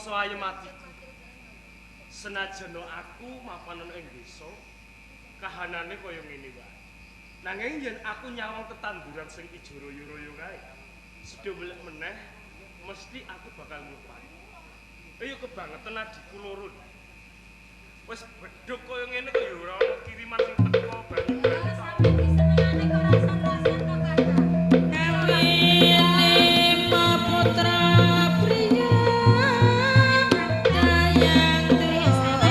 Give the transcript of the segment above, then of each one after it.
Rumangsa ayem atiku. Senajan aku mapan ana ing desa, kahanane kaya ngene wae. Nanging yen aku nyawang tetanduran sing ijo royo-royo kae, sedho welek meneh mesti aku bakal nglupai. Ayo kebangetan adikku loro. Wis bedhug kaya ngene kok ya ora ana kiriman sing teko banyu-banyu. Sampe disenengane kok rasan-rasan to, Kakang. Lima putra priya dayang Durta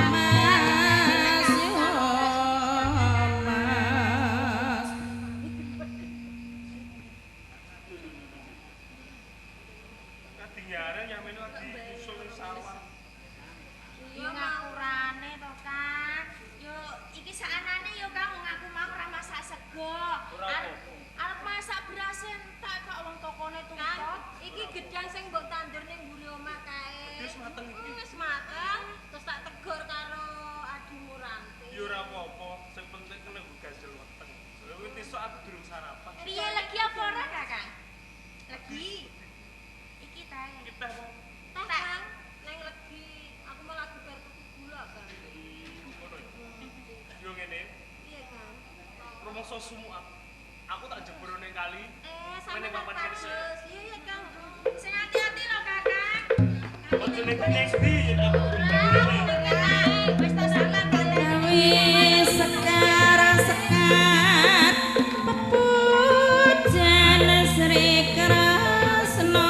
Mas yo Mas. Kadingyare nyamene lagi usul ning sawah. Yo ngapurane to, Kang. Yo iki saanane yo Kang wong aku mau ora masak sego. Arep masak beras entek kok wong tokone tutup. Iki gedang sing mbok tandur ning mburi omah kae. Wis mateng iki. Wis mateng, terus tak tegor karo adimu Ranti. Ya ora apa-apa, sing penting kena gasil weteng. Wis esuk aku durung sarapan. Piye legi apa ora, Kakang? Legi. Iki tae. Iki teh apa? Teh, Kang, neng legi. Aku mau lagi bar tuku gula, Kang. Ngono ya. Yo ngene, Piye, Kang? rumangsa sumuk aku. Aku tak jebur ning kali. Sampe Meneng papan kene sik. terus. Iya, iya, Kang. Sing hati-hati lho, Kakang. Ojo ning ndi yen aku durung Ora, wis tak salah kandhane. Wis sekar sekat pepujan Sri Kresna.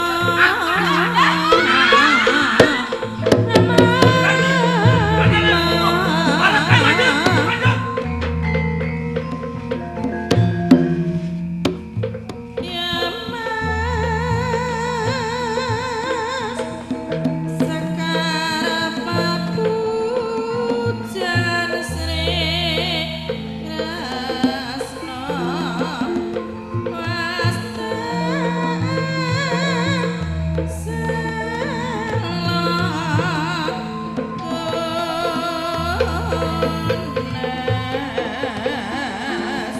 Ya Mas, sekar pepujan Sri Kresna wastan selakunas.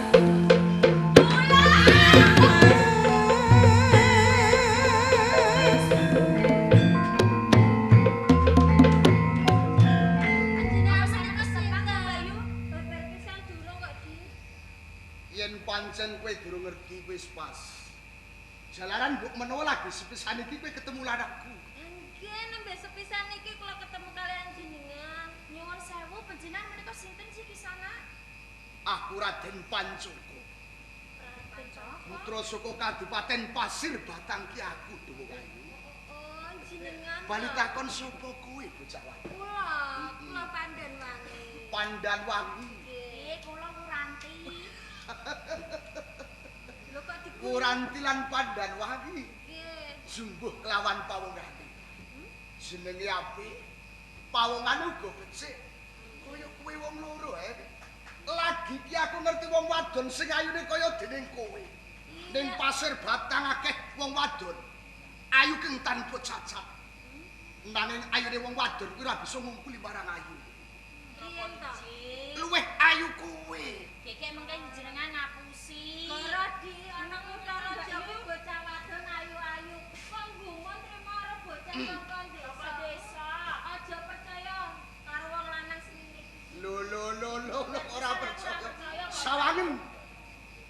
Panjenengan sampeyan sinten, Bayu? Babar pisan durung kok, Di. Yen pancen kowe durung ngerti wis pas. Jalaran mbok menawa lagi sepisan iki kowe ketemu lanakku. Nggih, nembe sepisan iki kula ketemu kalian jenengan. Nyuwun sewu, panjenengan menika sinten sih kisana? Aku Raden Pancoko. Raden Coko. Putra saka Kadipaten Pasir Batang ki aku Dewa Wayu. Oh, jenengan. Bali takon sapa kowe bocah wadon? Kula, kula Pandan Wangi. Pandan Wangi. Nggih. Kula Wuranti. Lho kok diguyu? Wuranti lan Pandan Wangi Nggih. jumbuh kelawan pawongane. Jenenge apik, pawongane uga becik. Kaya kowe wong loro ae. Lagi ki aku ngerti wong wadon sing ayune kaya dening kowe. Ning Pasir Batang akeh wong wadon. Ayu keng tanpa cacat. Nanging ayune wong wadon kuwi ora bisa ngumpuli marang ayu. Riyen to. Luwih ayu kowe. Gekek mengke jenengan ngapusi. Goro Di, ana kutha raja kuwi bocah wadon ayu-ayu. Kok gumun trimo karo bocah saka desa. Desa. Aja percaya karo wong lanang sing ngene iki. Lho lho lho lho lho, ora percaya. Sawangen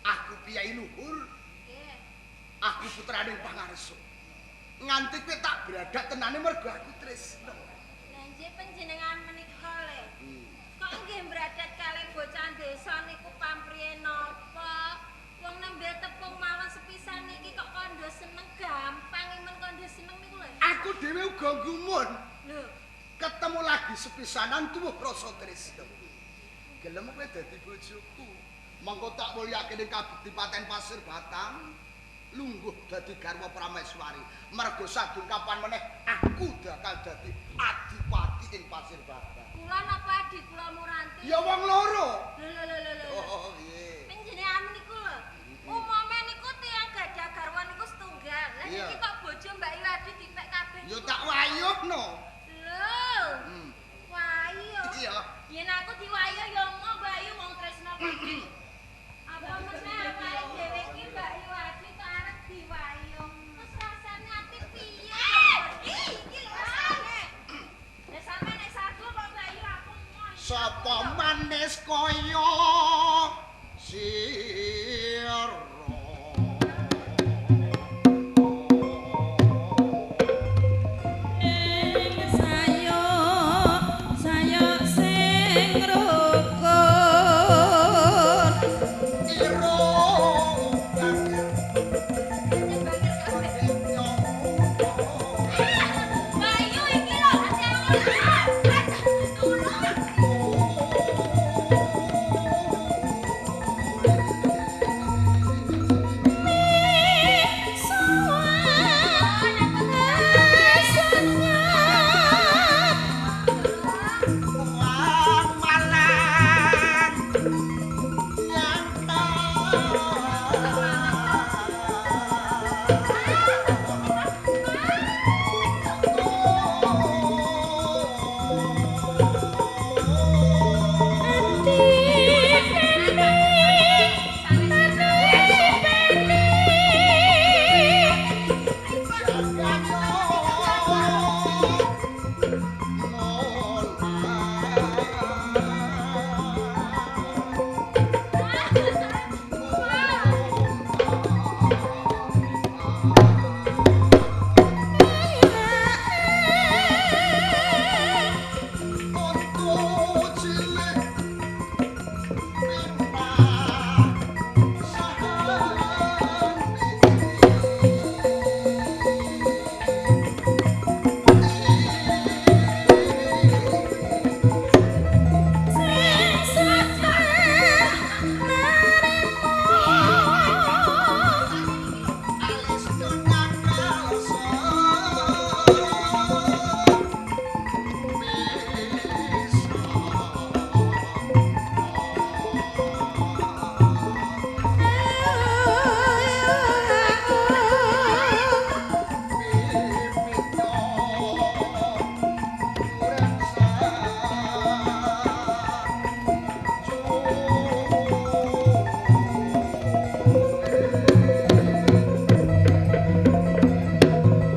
aku piyai luhur, Nggih. aku putraning pangarsa. Nganti kowe tak beradak tenane mergo aku tresno. Lah nggih panjenengan menika le. Kok nggih mbradat kalih bocah desa niku pampriye napa? Wong nembe tepung mawon sepisan niki kok kandha seneng gampang imen kandha seneng niku lho. Aku dhewe uga gumun. Lho, Ketemu lagi sepisanan tuwuh rasa tresno. Gelem kowe dadi bojoku. Mongko tak mulyake ning Kadipaten Pasir Batang. Lungguh dadi garwa Prameswari. Mergo sadung kapan meneh aku bakal dadi adipati ing Pasir Batang. kula napa adik kula Muranti? Ya wong loro. Lho lho lho lho lho. Oh piye. Panjenengan niku lho. Umame niku tiyang gadah garwa niku setunggal. Lah Iya. niki kok bojo Mbak Iwadi dipek kabeh. Ya tak wayuhno. Lho. Wayo. Iya. Yen aku diwayo ya mau Bayu wong tresno kuwi. Apa meneh awake dhewe iki Mbak Iwadi kok arep diwayo. Terus rasane ati piye? Iki lho. Sapa manis kaya sira. Ing sayo sayo sing rukun Ira Bayu iki lho, tulung. Wong malang nyata.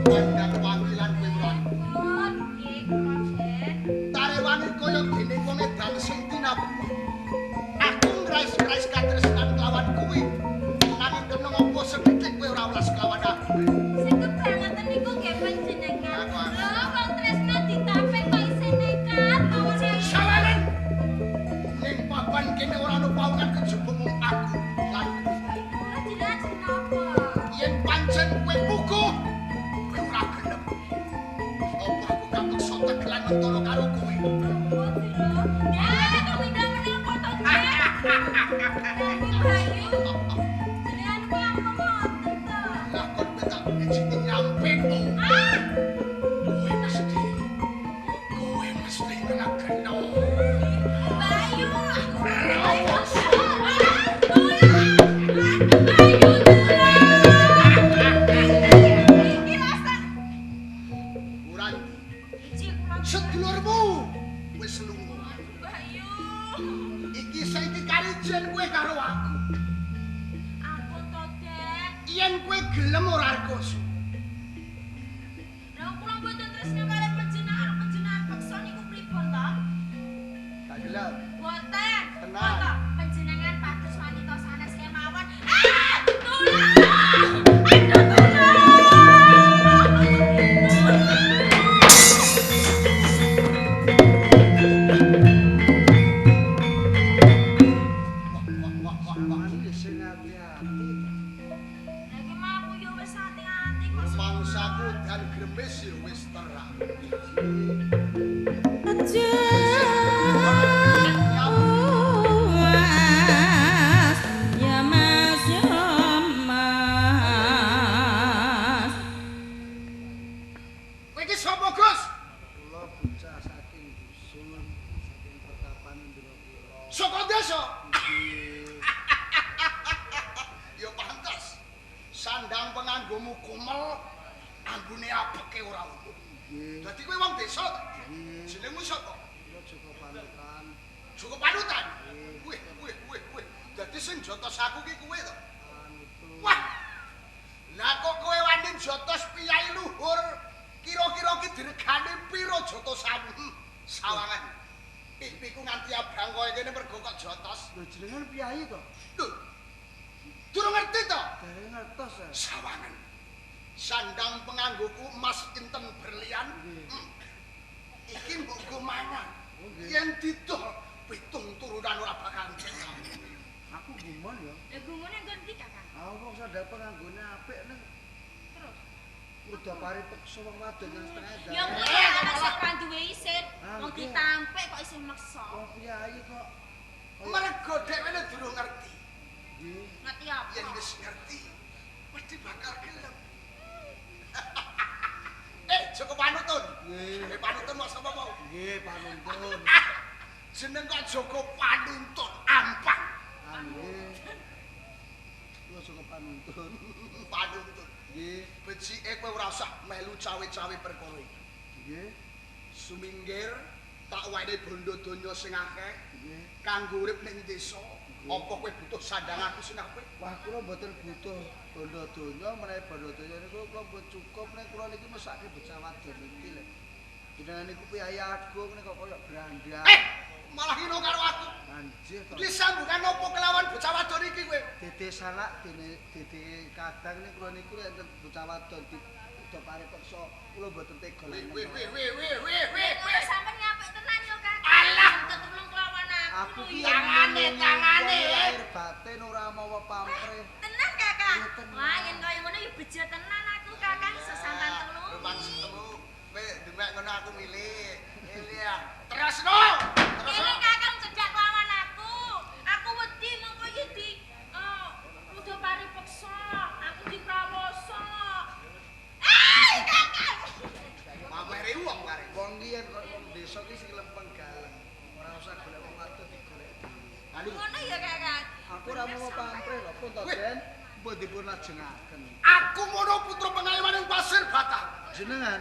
Pandang wangilan kowe Mron. Pun nggih kula Den. Tarewangi kaya dene wong edan sing tinabuh. Aku ngrais-ngrais katresnan kelawan kuwi. Nanging kena apa sethithik kowe ora welas kelawan aku. Sing kebangetan niku nggih panjenengan. Lho, wong tresna ditampik kok isih nekat mawon. Sawanen. Ning papan kene ora ono pawongan kejaba mung aku lan kowe. Kula jenengan napa? Yen pancen kowe puguh, kowe ora gelem. Apa aku kapeksa tegelan mentolo karo kowe? Ampun, Dira. Ya, tumindak menapa to, Den? Bayu. Jenengan kuwi ampun ngoten to. Lah kon kowe tak ijini nyampekmu. Ah! Kowe mesti. Kowe mesti kena kena. Bayu, aku Bayu. Bayu, iki rasa Ora Iji kula sedulurmu wis lunga. Bayu. Iki saiki karijen kowe karo aku. Ampun to, Den. Yen kowe gelem ora rekoso. Lah kula mboten tresna kalih panjenengan, panjenengan peksa niku pripun to? Gak gelem. Mboten. Tenang. Pun to, panjenengan pados wanita sanes kemawon. Ah! Tulung! Aduh, tulung! Wah wah wah wah wah. Sampeyan sing ati-ati. Lah iki mah aku yo wis ati-ati kok. Mangsaku dan gremes ya wis terang. Ya Mas ya Mas. Kowe iki sapa, Gus? Kula bocah saking dusun, saking pertapan Indrapura. Saka desa. Ya pantes. Sandang penganggomu kumel, ambune apeke ora umum. Nggih, Dadi kowe wong desa ta? nggih. Jenengmu sapa? Kula Joko Panutan. Joko Panutan. Wih, wih, wih, wih. Dadi sing jotos aku ki kowe to. Panutan. Wah. Lah kok kowe wani jotos piyai luhur? Kira-kira ki diregani pira jotosamu? Sawangan. Pipiku nganti abang koyo ngene mergo kok jotos. Lho jenengan piyayi to? Lho. Durung ngerti to? Dereng ngertos. Sawangan. Sandang penganggoku emas inten berlian. Iki mbok nggo mangan. Yen didol pitung turunan ora bakal ketok. Aku gumun ya. Lha gumune nggon ndi, Kakang? Ah wong sandang penganggone apik ning terus udah pari peksa wong wadon nang setengah dalan. Ya kuwi alasan ora duwe isin. Wong ditampik kok isih meksa. Wong piyayi kok mergo dheweke durung ngerti. Nggih. Ngerti apa? Yen wis ngerti, mesti bakal gelem. Joko Panuntun. Nggih. Panuntun mau sapa mau? Nggih, Panuntun. Jeneng kok Joko Panuntun Ampang. Nggih. Kula Joko Panuntun. Panuntun. Nggih, becike kowe ora usah melu cawe-cawe perkara iki. Nggih. Suminggir tak wenehi bondo donya sing akeh. Nggih. Kanggo urip ning desa. Apa kowe butuh sandang aku sing apik? Wah, kula mboten butuh bondo donya, menawi bondo donya niku kula pun cukup nek kula niki mesake bocah wadon iki lho. Jenengan niku piyayi agung nek kok koyo brandang. Malah ngino karo aku. Anjir to. Iki sambungan opo kelawan bocah wadon iki kowe? Dede salak dene dede kadang nek kula niku nek enten bocah wadon di udah pare peksa kula mboten tega Wih wih wih wih wih wih wih. Kok sampean ngapik tenan yo, Kakang. Alah, tetulung kelawan aku. Aku ki tangane tangane lahir batin ora mawa pamrih. Tenan, Kakang. Wah, yen kaya ngono ya bejo tenan aku, Kakang, iso sampean tulungi. Maksudmu kowe demek ngono aku milih. Milih ya. Terusno. Kene Kakang cedhak lawan aku. Aku wedi mengko iki di udah pari peksa, aku diprawoso. Eh, Kakang. Mamere wong kare. Wong ki yen kok wong desa ki sing lempeng galeng. Ora usah golek wong wadon digolek dhewe. Ngono ya, Kakang. Aku ora mau pamrih lho, pun to, Den. Mbok dipun lajengaken. Aku ngono putra pengayoman ing Pasir Batang. Jenengan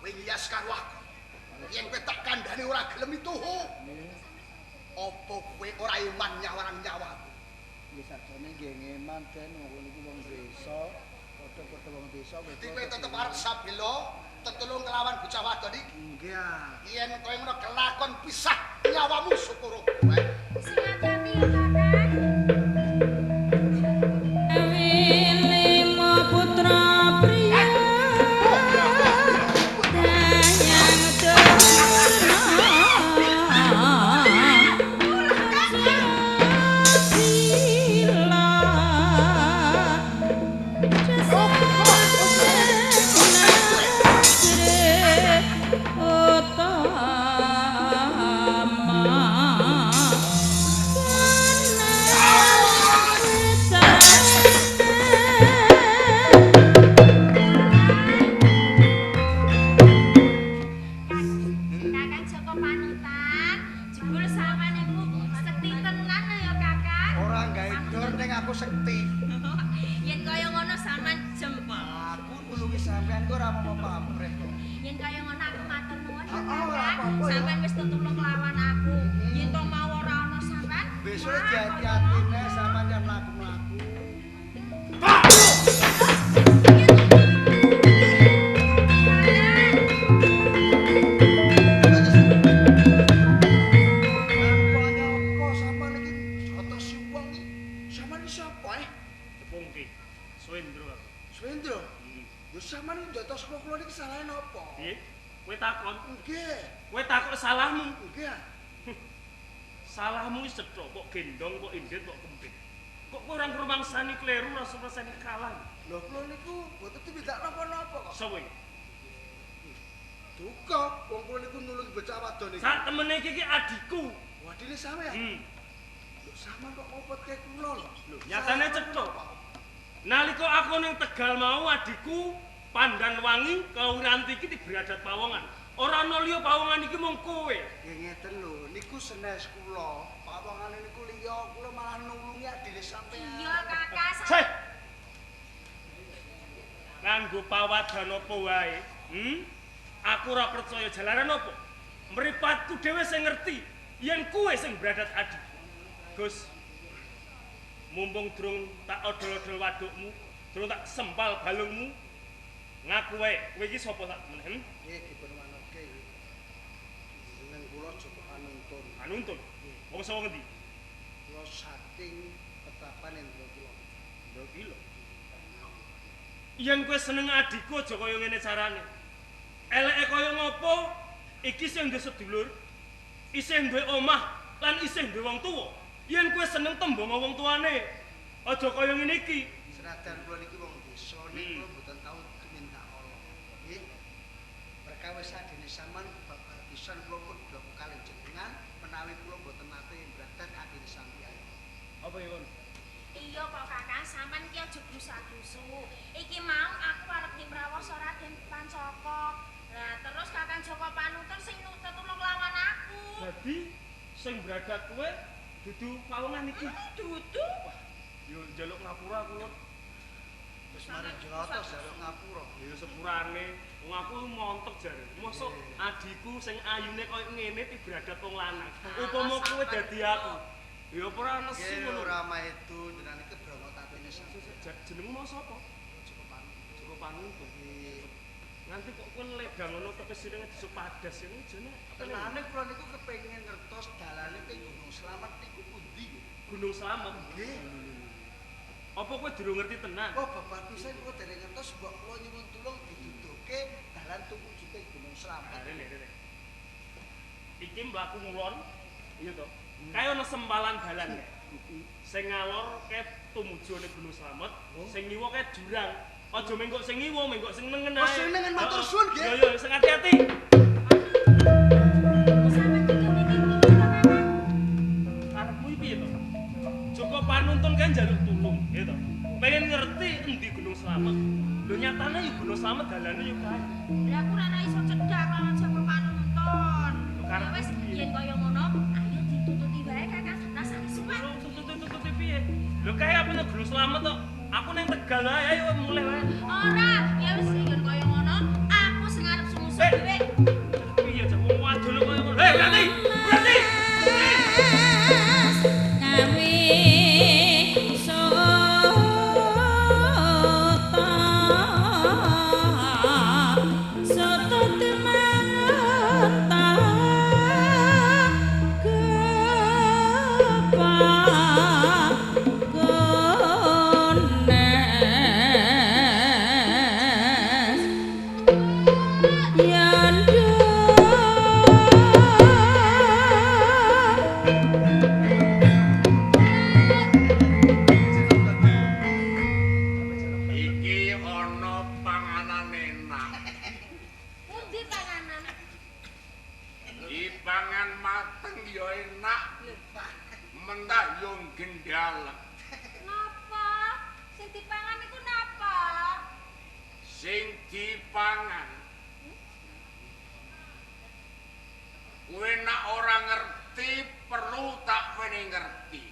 kowe ngiyas karo aku. Yen kowe tak kandhani ora gelem ituhu. Apa kowe ora iman nyawarang nyawaku? Nggih sakjane nggih ngeman Den, wong niku wong desa, padha-padha wong desa kowe. Dadi kowe tetep arep sabela tetulung kelawan bocah wadon iki. Nggih ah. Yen kowe ngono kelakon pisah nyawamu syukur kowe. Sing ati-ati ya, Kakang. Lima putra priya dayang durna sila utama. Kakang Joko Panutan, jebul sampean niku sekti tenan ya, Kakang. Ora gawe dor ning aku sekti. Yen kaya ngono sampean jempol. Aku nulungi sampean kok ora mau pamrih kok. Yen kaya ngono aku matur nuwun ya, Ah, ora Kakang. apa-apa ya. Sampean wis tetulung kelawan aku. Yen to mau ora ana sampean, Besok wah, hati-hatine sampean yen mlaku-mlaku. Apa nyapa sampean iki jotos wong iki? Sampean iki sapa eh? Tepungke. Swendro aku. Swendro. Lho sampean iki jotos kula kula niki salahe napa? Piye? Kowe takon, Nggih, kowe takon salahmu. nggih. ah. Salahmu wis cetha, kok gendong, kok indit, kok kempit. Kok kowe ora ngrumangsani kleru, ora rasani kalah. Lho kula niku mboten tumindak napa-napa kok. Sapa iki? Duka, wong kula niku nulungi bocah wadon iki. Sak temene iki ki adikku. Wadine sampean. Lho sampean kok ngopotke kula lho. Lho, nyatane cetha. Nalika aku ning Tegal mau adikku Pandan Wangi Kawuranti iki diberadat pawongan. Ora ana liya pawongan iki mung kowe. Nggih ngeten lho, niku senes kula. Pawongane niku liya, kula malah nulungi adine sampean. Iya, Kakak. Seh. Nganggo pawadan apa wae? Aku ora percaya jalaran apa. Mripatku dhewe sing ngerti yen kowe sing beradat adikku. Gus. Mumpung durung tak odol-odol wadukmu, durung tak sempal balungmu, ngaku wae, kowe iki sapa sak meneh? Nggih dipun wanoke. Jeneng kula Joko Panuntun. Panuntun. Panuntun. Wong saka ngendi? Kula saking petapan Indrakila. Indrakila. Yen kowe seneng adikku aja kaya ngene carane. Eleke kaya ngopo? Iki sing duwe sedulur, isih duwe omah lan isih duwe wong tuwa. Yen kowe seneng tembung wong tuane, aja kaya ngene iki. Senajan kula niki wong desa niku kula mboten tau tumindak ala. Nggih. Perkawis adine sampean babar pisan kula pun bloko kalih jenengan menawi kula mboten nate mbradat adine sampeyan. Apa ya, Kon? Iya kok Kakang, sampean iki aja grusa-grusu. Iki mau aku arep nimrawasa Raden Pancaka. Lah terus Kakang Joko Panuntun sing tetulung lawan aku. Dadi sing bradat kowe dudu pawongan iki. Dudu. Wah, yo njaluk ngapura aku lho. Wis mari jotos njaluk ngapura. Ya sepurane, wong aku montok jare. Mosok adikku sing ayune koyo ngene dibradat wong lanang. Upama kowe dadi aku, ya apa ora nesu ngono. Ora maidu jenengan iki brongot atine sampeyan. Jenengmu mau sapa? Joko Panuntun. Joko Panuntun. Nganti kok kowe ledang ngono tepes sirine disopadas ini jane. Tenane kula niku kepengin ngertos dalane teng Gunung Slamet niku pundi? Gunung Slamet? Nggih. Apa kowe durung ngerti tenan? Oh, bapak pisan kula dereng ngertos, mbok kula nyuwun tulung diduduhke dalan tumuju teng Gunung Slamet. Rene, rene. Iki mlaku ngulon, iya to. Kae ana sempalan dalan kae. Sing ngalor kae tumuju ning Gunung Slamet, sing ngiwa kae jurang. Aja menggok sing ngiwa, menggok sing nengen ae. Oh, sing nengen matur suwun nggih. Iya, iya, sing ati-ati. Sampeyan duduhke piye to, Kakang? Karepmu iki piye to? Joko Panuntun kan njaluk tulung, iya to. Pengen ngerti endi Gunung Slamet. Lho nyatane ya Gunung Slamet dalane ya kae. Lah aku ora iso cedhak lawan Joko Panuntun. Lho Ya wis yen kaya ngono, ayo ditututi wae Kakang. Rasane suwe. Tututi piye? Lho kae apa nang Gunung Slamet to? Aku nang Tegal wae, ayo mulih wae. Ora, ya wis yen kaya ngono, aku sing arep sumusuh dhewe. Piye cek wong wadon kaya ngono. Hei, berarti. Berarti. Kawi sota sota teman tak kepakones yen Iki ana panganan enak. Pundi panganan? Dipangan mateng ya enak, mentah yo gendalek. Napa? Sing dipangan iku napa? Sing dipangan. Kowe nak ora ngerti perlu tak wenehi ngerti.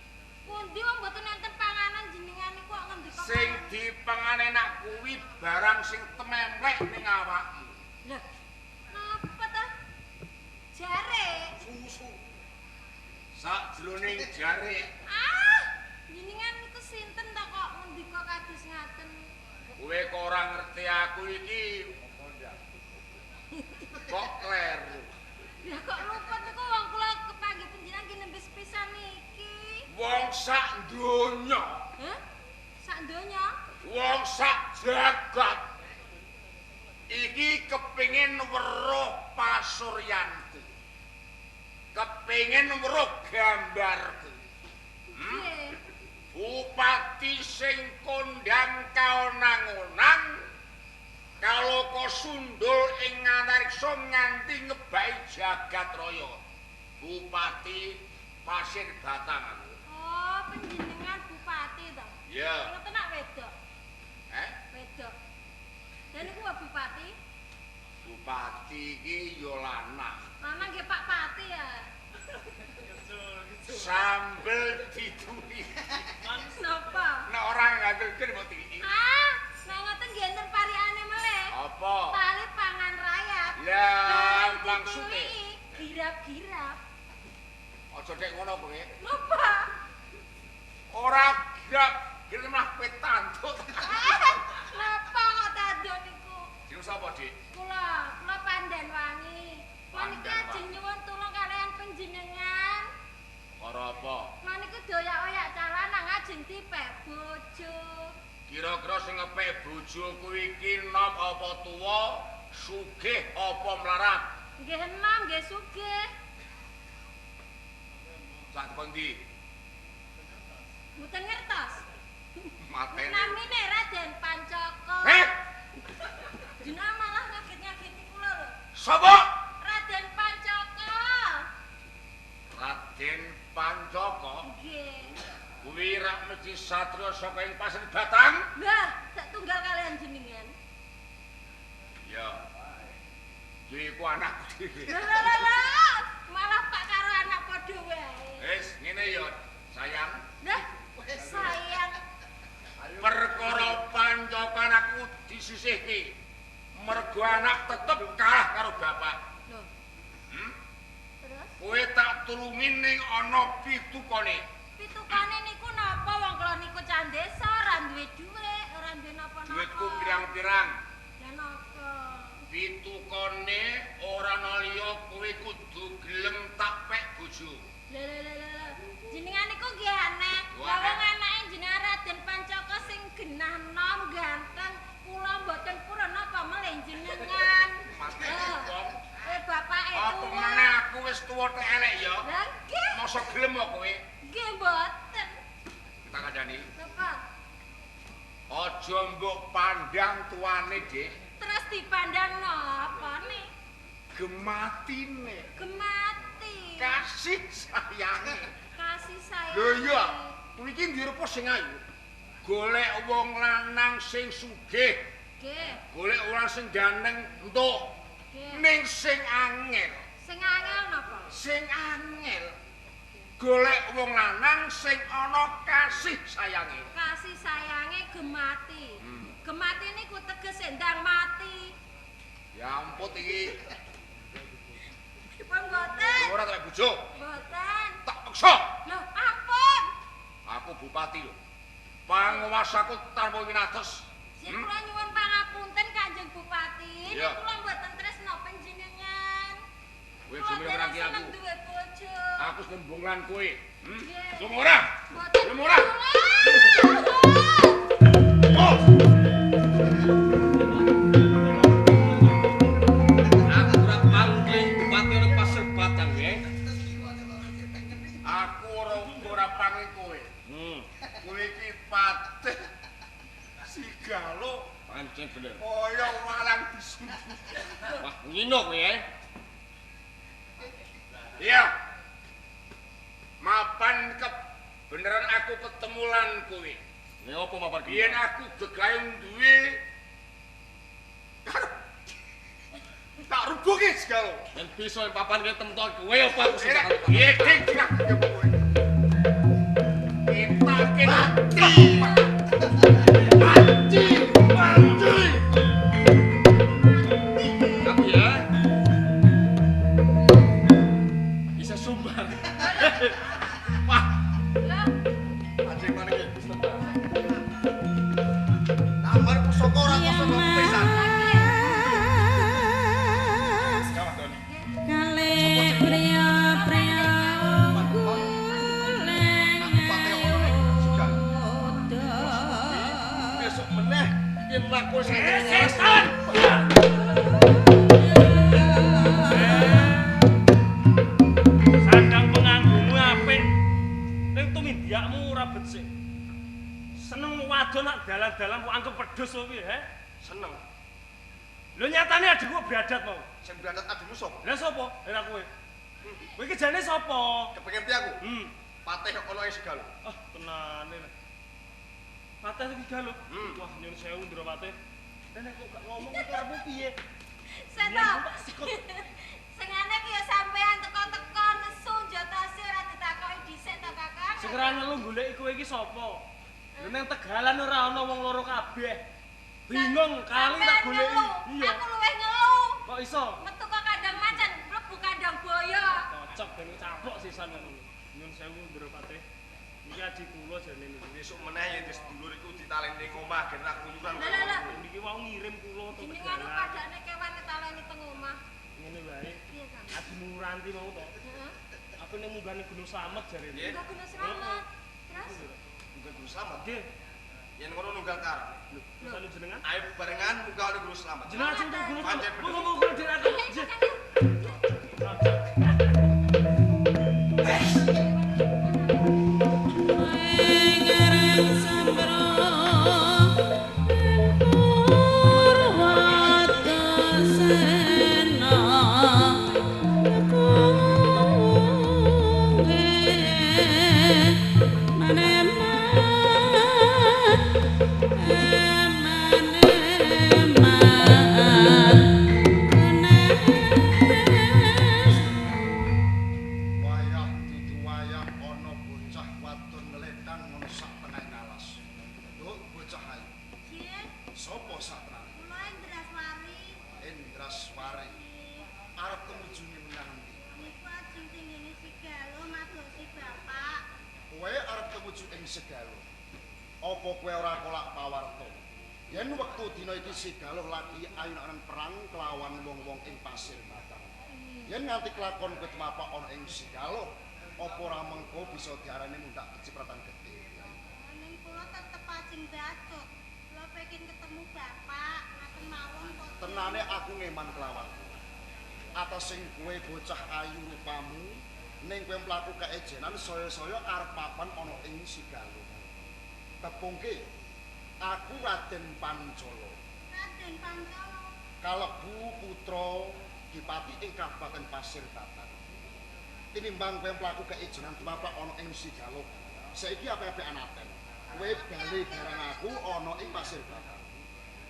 Pundi wong mboten enten panganan jenengan niku kok ngendika. Sing dipangan enak kuwi barang sing tememplek ning awakmu. Lah, napa ta? Jare. Susu. Sakjroning jare Ah, jenengan niku sinten ta kok ngendika kados ngaten? kowe kok ora ngerti aku iki. Kok kleru. Lah kok luput niku wong kula kepanggih panjenengan ki nembe sepisan niki. Wong sak donya, Hah? Sak donya? wong sak jagat iki kepengin weruh pasuryanku. Kepengin weruh gambarku. Nggih. Bupati sing kondang kaonang-onang kaloka sundul ing antariksa nganti ngebaki jagat raya. Bupati Pasir Batang aku. Oh, panjenengan bupati ta? Iya. Ngoten nak wedok. Eh? Wedok. Dan niku wae bupati. Bupati iki ya lanang. Lanang nggih Pak Pati ya. Sambel diduli. Napa? Nek ora ngandel mbok tiliki. Ah, nek ngoten nggih enten parikane melih. Apa? Tali pangan rayap. Lah, Bareng maksudnya? dituliki, Girap-girap. Aja nek ngono kowe. Napa? Ora grap, gini malah kowe tanduk. Napa kok tanduk niku? Jeneng sapa, Dik? Kula, kula Pandan Wangi. Kula niki Pandan ajeng nyuwun tulung kalian panjenengan. Sapa? Kula niku doyak-oyak cah lanang ajeng dipek bojo. Kira-kira sing ngepek bojo kuwi iki nom apa tuwa, sugih apa mlarat? Nggih enom, nggih sugih. Sak kondi? Mboten ngertos. Matene. Namine Raden Pancaka. Heh. Jenengan malah ngaget-ngageti kula lho. Sapa? Raden Pancaka. Raden Pancaka? Nggih. Kuwi rak mesti satriya saka ing Pasir Batang? Lah, sak tunggal kalian jenengan. Ya. Ya iku anakku dhewe. Lah lah lah, malah Pak karo anak padha wae. Wis, ngene ya, sayang. Lah, sayang. Perkara Pancaka anakku disisihke. Mergo anak tetep kalah karo bapak. Lho. Terus? Kowe tak tulungi ning ana pitukane. Pitukane niku napa wong kula niku cah desa ora duwe dhuwit, ora duwe napa-napa. Dhuwitku pirang-pirang. Lah napa? Pitukane ora ana liya kowe kudu gelem tak pek bojo. Lho lho lho lho. Jenengan niku nggih aneh. Lah wong anake jenengan Raden Pancaka sing genah nom ganteng, kula mboten purun napa melih jenengan. Wong bapake tuwa. Apa meneh aku wis tuwa tek elek ya? Lah nggih. Mosok gelem kok kowe? Nggih mboten. Kita kandhani. Napa? Aja mbok pandang tuane, Dik. Terus dipandang napa ne? Gematine. Gemati. Kasih sayange. Kasih sayange. Lho iya, kuwi iki ndi rupa sing ayu? Golek wong lanang sing sugih. Nggih. Golek wong sing ganteng entuk. Nggih. Ning sing angel. Sing angel napa? Sing angel. Golek wong lanang sing ana kasih sayange. Kasih sayange gemati. Gemati niku tegese ndang mati. Ya ampun iki. Pun mboten. Ora tak bojo. Mboten. Tak peksa. Lho, ampun. Aku bupati lho. Panguwasaku tanpa winates. Sing kula nyuwun pangapunten Kanjeng Bupati. Nek kula mboten tresna panjenengan. Kowe jumene ngrangki aku. Duwe bojo. Aku sembung lan kowe. Lho ora? Mboten. Lho ora? Oh. Aku ora panggil bupati ora Pasir Batang ya. Aku ora panggil kowe. Kowe iki patih sigalo pancen bener. Kaya walang bisu. Wah, ngino kowe ya. Iya. Mapan kebenaran aku ketemu lan kowe. Lha opo mapan? Biyen aku gegayung duwe karo tak rubuhke segala. Yen bisa yen papan kowe temton kowe opo aku sing tak. Piye ding kowe. Kita mati. Mati. Mati. Aku ya. Bisa sumbang. Wah. Lah, ajeng mana iki wis tenan. Tambar pusaka ora kosong pisan. Kale priya-priya Besok meneh yen laku setan. Sandang penganggumu apik. Ning tumindakmu ora becik. Seneng wadon nak dalan-dalan kok anggep pedhus kowe piye, he? Seneng. Lho nyatane adikku bradat mau. Sing bradat adikmu sapa? Lah sapa? Ora kowe. Kowe iki jane sapa? Kepengin piye aku? Patih ana ing Segalo. Ah, tenane lah. Patih iki Galo. Wah, nyun sewu Ndra Patih. Lah nek kok gak ngomong iki karepmu piye? Seto. Sing aneh ki ya sampean teko-teko nesu njotasi ora ditakoki dhisik to, Kakang. Sing ora ngelu goleki kowe iki sapa? Lho nang Tegalan ora ana wong loro kabeh. Bingung kali tak goleki. Iya. Aku luwih ngelu. Kok iso? Metu kok kandang macan, mlebu kandang boyo. Cocok ben caplok sisan ngono. Nyun sewu Ndra Patih. Iki adi kula jane niku. Besok meneh yen sedulur iku ditaleni ning omah gen ra keluyuran. Lah lah. Niki wau ngirim kula to. Jenengan padane kewan ditaleni teng omah. Ngene wae. Piye, Kang? Adimu Ranti mau to. Heeh. Aku ning munggah ning Gunung Slamet jarene. Munggah Gunung Slamet. Terus munggah Gunung Slamet. Nggih. Yen ngono nunggal karep. Lho jenengan? Ayo barengan munggah ning Gunung Slamet. Jenengan sing Gunung Slamet. Monggo-monggo dhewe aku. Sigaluh lagi ayunan perang kelawan wong-wong ing Pasir Batang. Yen nganti kelakon kowe tumapak ana ing Sigaluh, apa ora mengko bisa diarani mundhak kecipratan gedhe. Ning kula tetep ajeng bacut. Kula pengin ketemu bapak, ngaten mawon kok. Tenane aku ngeman kelawan kowe. Atas sing kowe bocah ayu rupamu, ning kowe mlaku keejenan saya-saya arep papan ana ing Sigaluh. Tepungke, aku Raden Pancala. Raden Pancala kalebu putra Dipati ing Kabupaten Pasir Batang. Tinimbang kowe mlaku keijenan tumapak ana ing Sigaluh. Saiki ape-ape anaten. Kowe bali bareng aku ana ing Pasir Batang.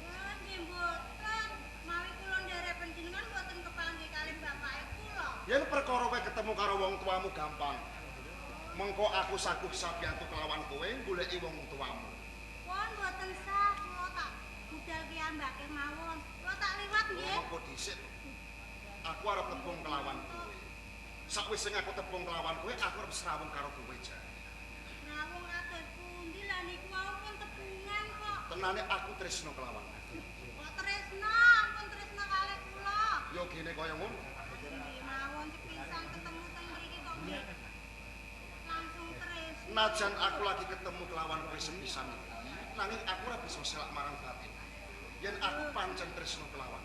Nggih mboten, mawi kula nderek panjenengan mboten kepanggih kalih bapake kula. Yen perkara kowe ketemu karo wong tuamu gampang. Mengko aku saguh sabiyantu kelawan kowe goleki wong tuamu. Pun mboten sah, kula tak budal piyambake mawon. Kula tak liwat nggih. Mengko dhisik. Aku arep tepung kelawan kowe. Sakwise aku tepung kelawan kowe, aku arep srawung karo kowe jan. Srawung kados pundi lah niku wau pun tepungan kok. Tenane aku tresno kelawan. Kok tresno? Ampun tresno kalih kula. Yo gene kaya ngono. Nggih mawon sepisan ketemu teng mriki kok nggih. Langsung tresno. Najan aku lagi ketemu kelawan kowe sepisan iki, nanging aku ora bisa selak marang batin. Yen aku pancen tresno kelawan.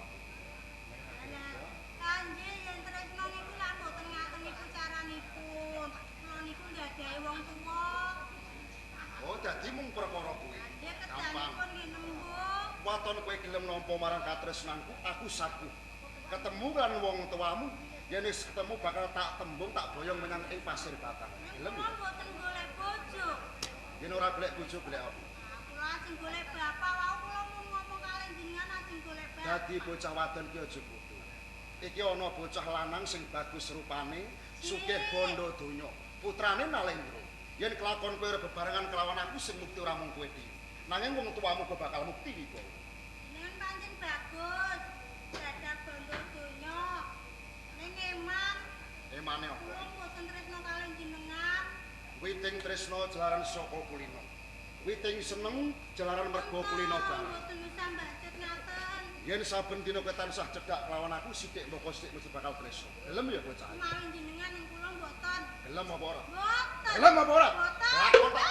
Kanjeng yen tresno niku lak mboten ngaten niku caranipun. Kula niku nggadahi wong tuwa. Oh, dadi mung perkara kuwi. Nggih, kedanipun nggih nembung. Waton kowe gelem nampa marang katresnanku, aku saguh. Ketemu kan wong tuamu, yen wis ketemu bakal tak tembung tak boyong menyang ing Pasir Batang. Gelem? Kula mboten golek bojo. Yen ora golek bojo golek apa? Kula ajeng golek bapak wau kula mung ngomong kalih jenengan ajeng golek bapak. Dadi bocah wadon ki aja bodho. Iki ana bocah lanang sing bagus rupane, sugih bondo donya. Putrane Nalendra. Yen kelakon kowe bebarengan kelawan aku sing mukti ora mung kowe dhewe. Nanging wong tuamu kok bakal mukti wibawa. Jenengan pancen bagus. Gadah bondo donya. Ning eman. Emane apa? Kula mboten tresno kalih jenengan. Witing tresno jalaran saka kulino. Witing seneng jalaran mergo kulino bareng. Mboten usah mbacut ngaten. Yen saben dina kowe tansah cedhak kelawan aku sithik mboko sithik mesti bakal tresno. Gelem ya bocah? Mawi jenengan ning kula mboten. Gelem apa ora? Mboten. Gelem apa ora? Mboten. Lakon tak.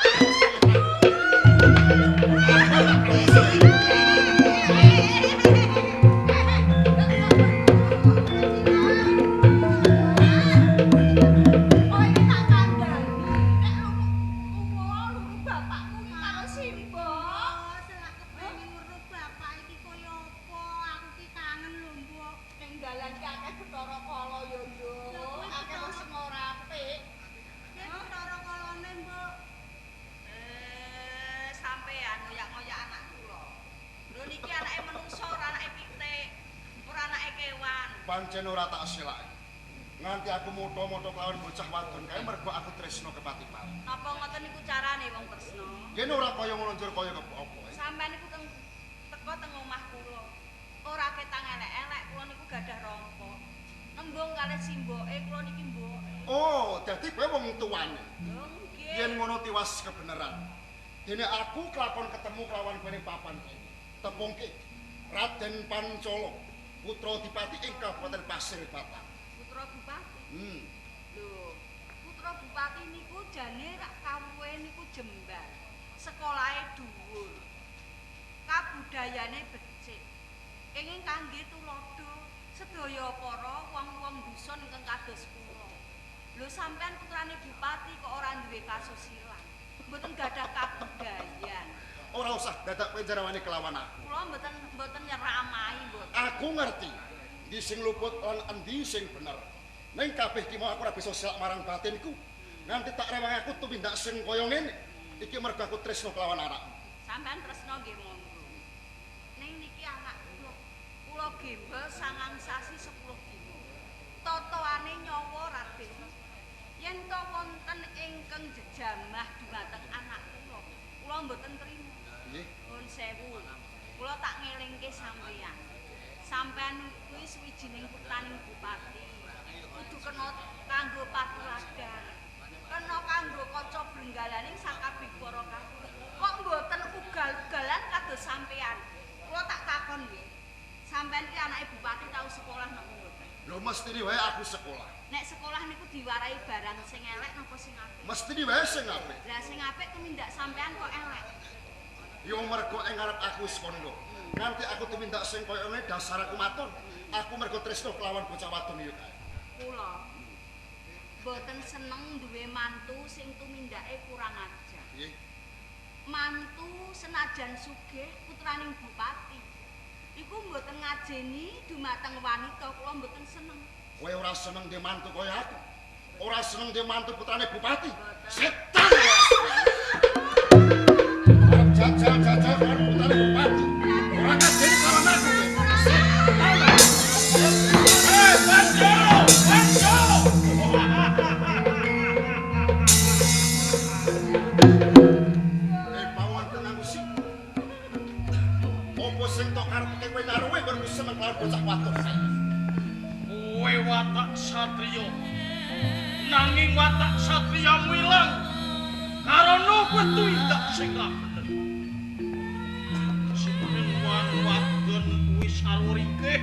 Pancen ora tak selake. Nganti aku motho-motho kelawan bocah wadon kae mergo aku tresno kepati-pati. Napa ngoten niku carane wong tresno? Yen ora kaya ngono njur kaya apa? Sampeyan niku teng teko teng omah kula. Ora ketang elek-elek, kula niku gadah rompo. Nembung kalih simboke kula niki mboke. Oh, dadi kowe wong tuane. Lho nggih. Yen ngono tiwas kebenaran. Dene aku kelakon ketemu kelawan kowe ning papan kene. Tepungke Raden Pancala, putra Dipati ing Kabupaten Pasir Batang. Putra Bupati? Hmm. Lho, bupati niku jane rak kawruhe niku jembar. Sekolahe dhuwur. Kabudayane becik. Kenging kangge tuladha sedaya para wong-wong dusun ingkang kados kula. Lho sampean putrane bupati kok ora duwe kasusilan. Mboten gadah kabudayan. Ora usah dadak kowe jarawani kelawan aku. Kula mboten nyeramahi mboten. Aku ngerti endi sing luput lan endi sing bener. Ning kabeh ki mau aku ora bisa selak marang batinku. Nganti tak rewang aku tumindak sing kaya ngene. Iki mergo aku tresno kelawan anakmu. Sampean tresno nggih monggo. Ning niki anak kula. Kula gembel 9 sasi 10 dina. Totoane nyawa Raden. Yen to wonten ingkang jejamah dumateng anak kula, kula mboten trima. Nggih. Nuwun sewu. Kula tak ngelingke sampeyan. Sampeyan kuwi suwijining putraning bupati. Kudu kena kanggo patuladan. Kena kanggo kaca brenggalaning sakabeh para kawula. Kok mboten ugal-ugalan kados sampeyan? Kula tak takon nggih. Sampeyan ki anake bupati tau sekolah napa mboten? Lho mestine wae aku sekolah. Nek sekolah niku diwarahi barang sing elek napa sing apik? Mestine wae sing apik. Lah sing apik tumindak sampeyan kok elek. Ya mergo ing ngarep aku wis kandha. Nganti aku tumindak sing kaya ngene dasar aku matur. Aku mergo tresno kelawan bocah wadon ya kae. Kula mboten seneng duwe mantu sing tumindake kurang ajar. Nggih. Mantu senajan sugih putraning bupati iku mboten ngajeni dumateng wanita, kula mboten seneng. Kowe ora seneng duwe mantu kaya aku. Ora seneng duwe mantu putrane bupati. Setan. Jajal-jajal karo putrane bupati. Ora ngajeni karo aku. Setan. Eh, Banjo! Banjo! Eh, pawon tenang sih. Opo sing tok karepke kowe naruwe nggonku seneng karo bocah wadon. Kowe watak satriya. Nanging watak satriyamu ilang karana kowe tumindak sing ra bener. Sing wadon kuwi sarwa ringkih.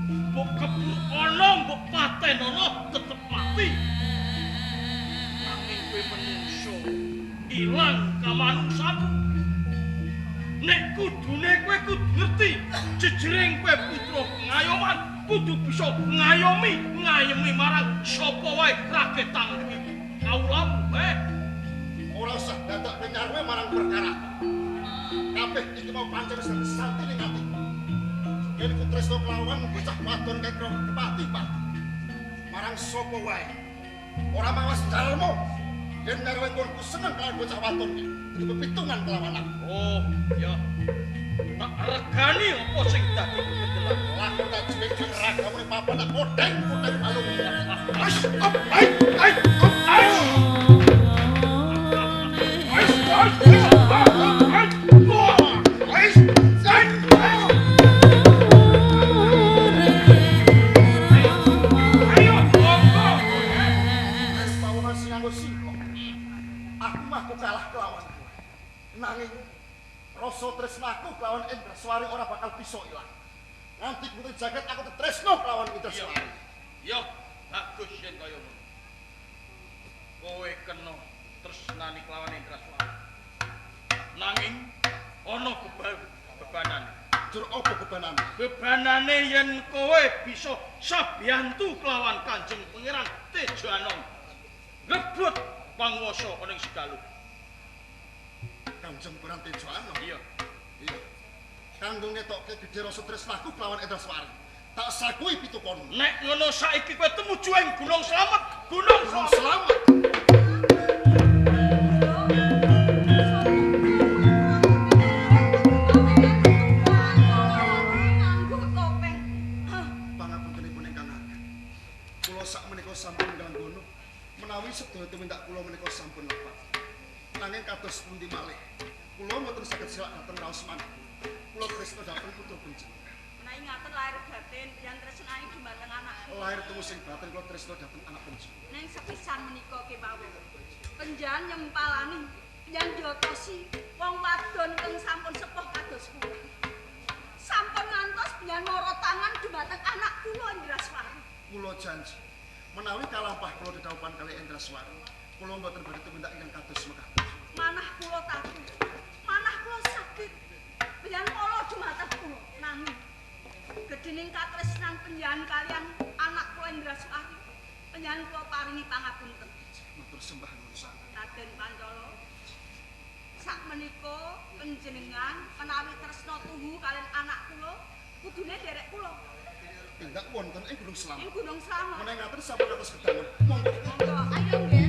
Mbok kebruk ana, mbok paten ana, tetep mati. Nanging kowe menungso ilang kamanungsanmu. Nek kudune kowe kudu ngerti jejering kowe putra pengayoman kudu bisa ngayomi ngayemi marang sapa wae ragetang iki kawulamu. Ora usah dadak penyarwe marang perkara. Kabeh iki mau pancen wis santi ning ati. Yen ku tresno kelawan bocah wadon kae kro kepati-pati. Marang sapa wae. Ora mawas dalmu. Yen nyarwe nggonku seneng kelawan bocah wadon iki. Itu pepitungan kelawan aku. Oh, ya. Tak regani apa sing dadi kebetulan. Lah tak jeneng ragamu papan tak kodeng-kodeng balung. Wis, op, ai, ai, op, ai. Wis, wis, wis, ai. Wis, ai. Ayo, monggo. Wis pawongan sing nganggo sila. Aku mah kalah kelawan kowe. Nanging rasa tresnaku kelawan Indraswari ora bakal bisa ilang. Nganti putri jagat aku tresno kelawan Indraswari. Yo, bagus yen kaya ngono. Kowe kena tresnani kelawan Indraswari. Nanging ana bebanane. Jur apa bebanane? Bebanane yen kowe bisa sabiyantu kelawan Kanjeng Pangeran Tejo Anom. Rebut panguwasa ana ing Segaluh. Kanjeng Pangeran Tejo Anom? Iya. Iya. Kanggo ngetokke gedhe rasa tresnaku kelawan Indraswari. Tak sakui pitukonmu. Nek ngono saiki kowe tumuju ing Gunung Slamet. Gunung Slamet. Nganggo topeng. Pangapuntenipun ingkang ageng. Kula sakmenika sampun ngganggono menawi sedaya tumindak kula menika sampun lepat. Nanging kados pundi malih, kula mboten saged selak dhateng raos manah. Kula tresna dhateng putra panjenengan. Menawi ngaten lahir batin yen tresnani dumateng anak. Lahir tumusing batin kula tresna dhateng anak panjenengan. Ning sepisan menika kemawon. Penjahan nyempalani yen jotosi wong wadon ingkang sampun sepuh kados kula. Sampun ngantos penjahan mara tangan dumateng anak kula Indraswari. Kula janji Menawi kalampah kula dedhawuhan kalih Endraswari, kula mboten badhe tumindak ingkang kados mekaten. Manah kula takut. Manah kula sakit. Panjenengan kala dumateng kula nanging gedhening katresnan panjenengan kalian anak kula Endraswari, panjenengan kula paringi pangapunten. Matur sembah nuwun sanget. Raden Pancala, sakmenika panjenengan menawi tresna tuhu kalian anak kula, kudune nderek kula. Tindak wonten ing Gunung Slamet. Ing Gunung Slamet. Menawi ngaten sampun atos gedangan. Monggo. Monggo. Ayo nggih.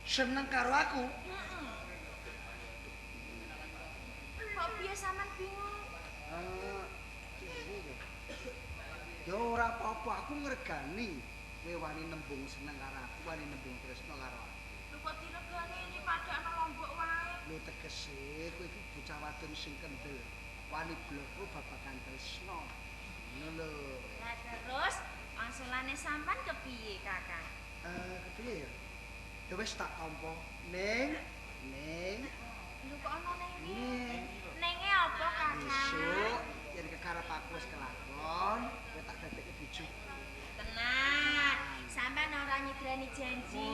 Seneng karo aku. Kok piye sampean bingung? Ya ora apa-apa, aku ngregani kowe wani nembung seneng karo aku, wani nembung tresno karo aku. Lho kok diregani ini padha ana lombok wae. Lho tegese kowe iki bocah wadon sing kendel, wani bloko babagan tresno. Ngono lho. Lah terus angsulane sampean kepiye, Kakang? Kepiye ya? Ya wis tak tampa. Ning, ning. Lho kok ana nenge? Nenge apa, Kakang? Besok yen kekarep aku wis kelakon, kowe tak dadekke bojo. Tenan, sampean ora nyidrani janji.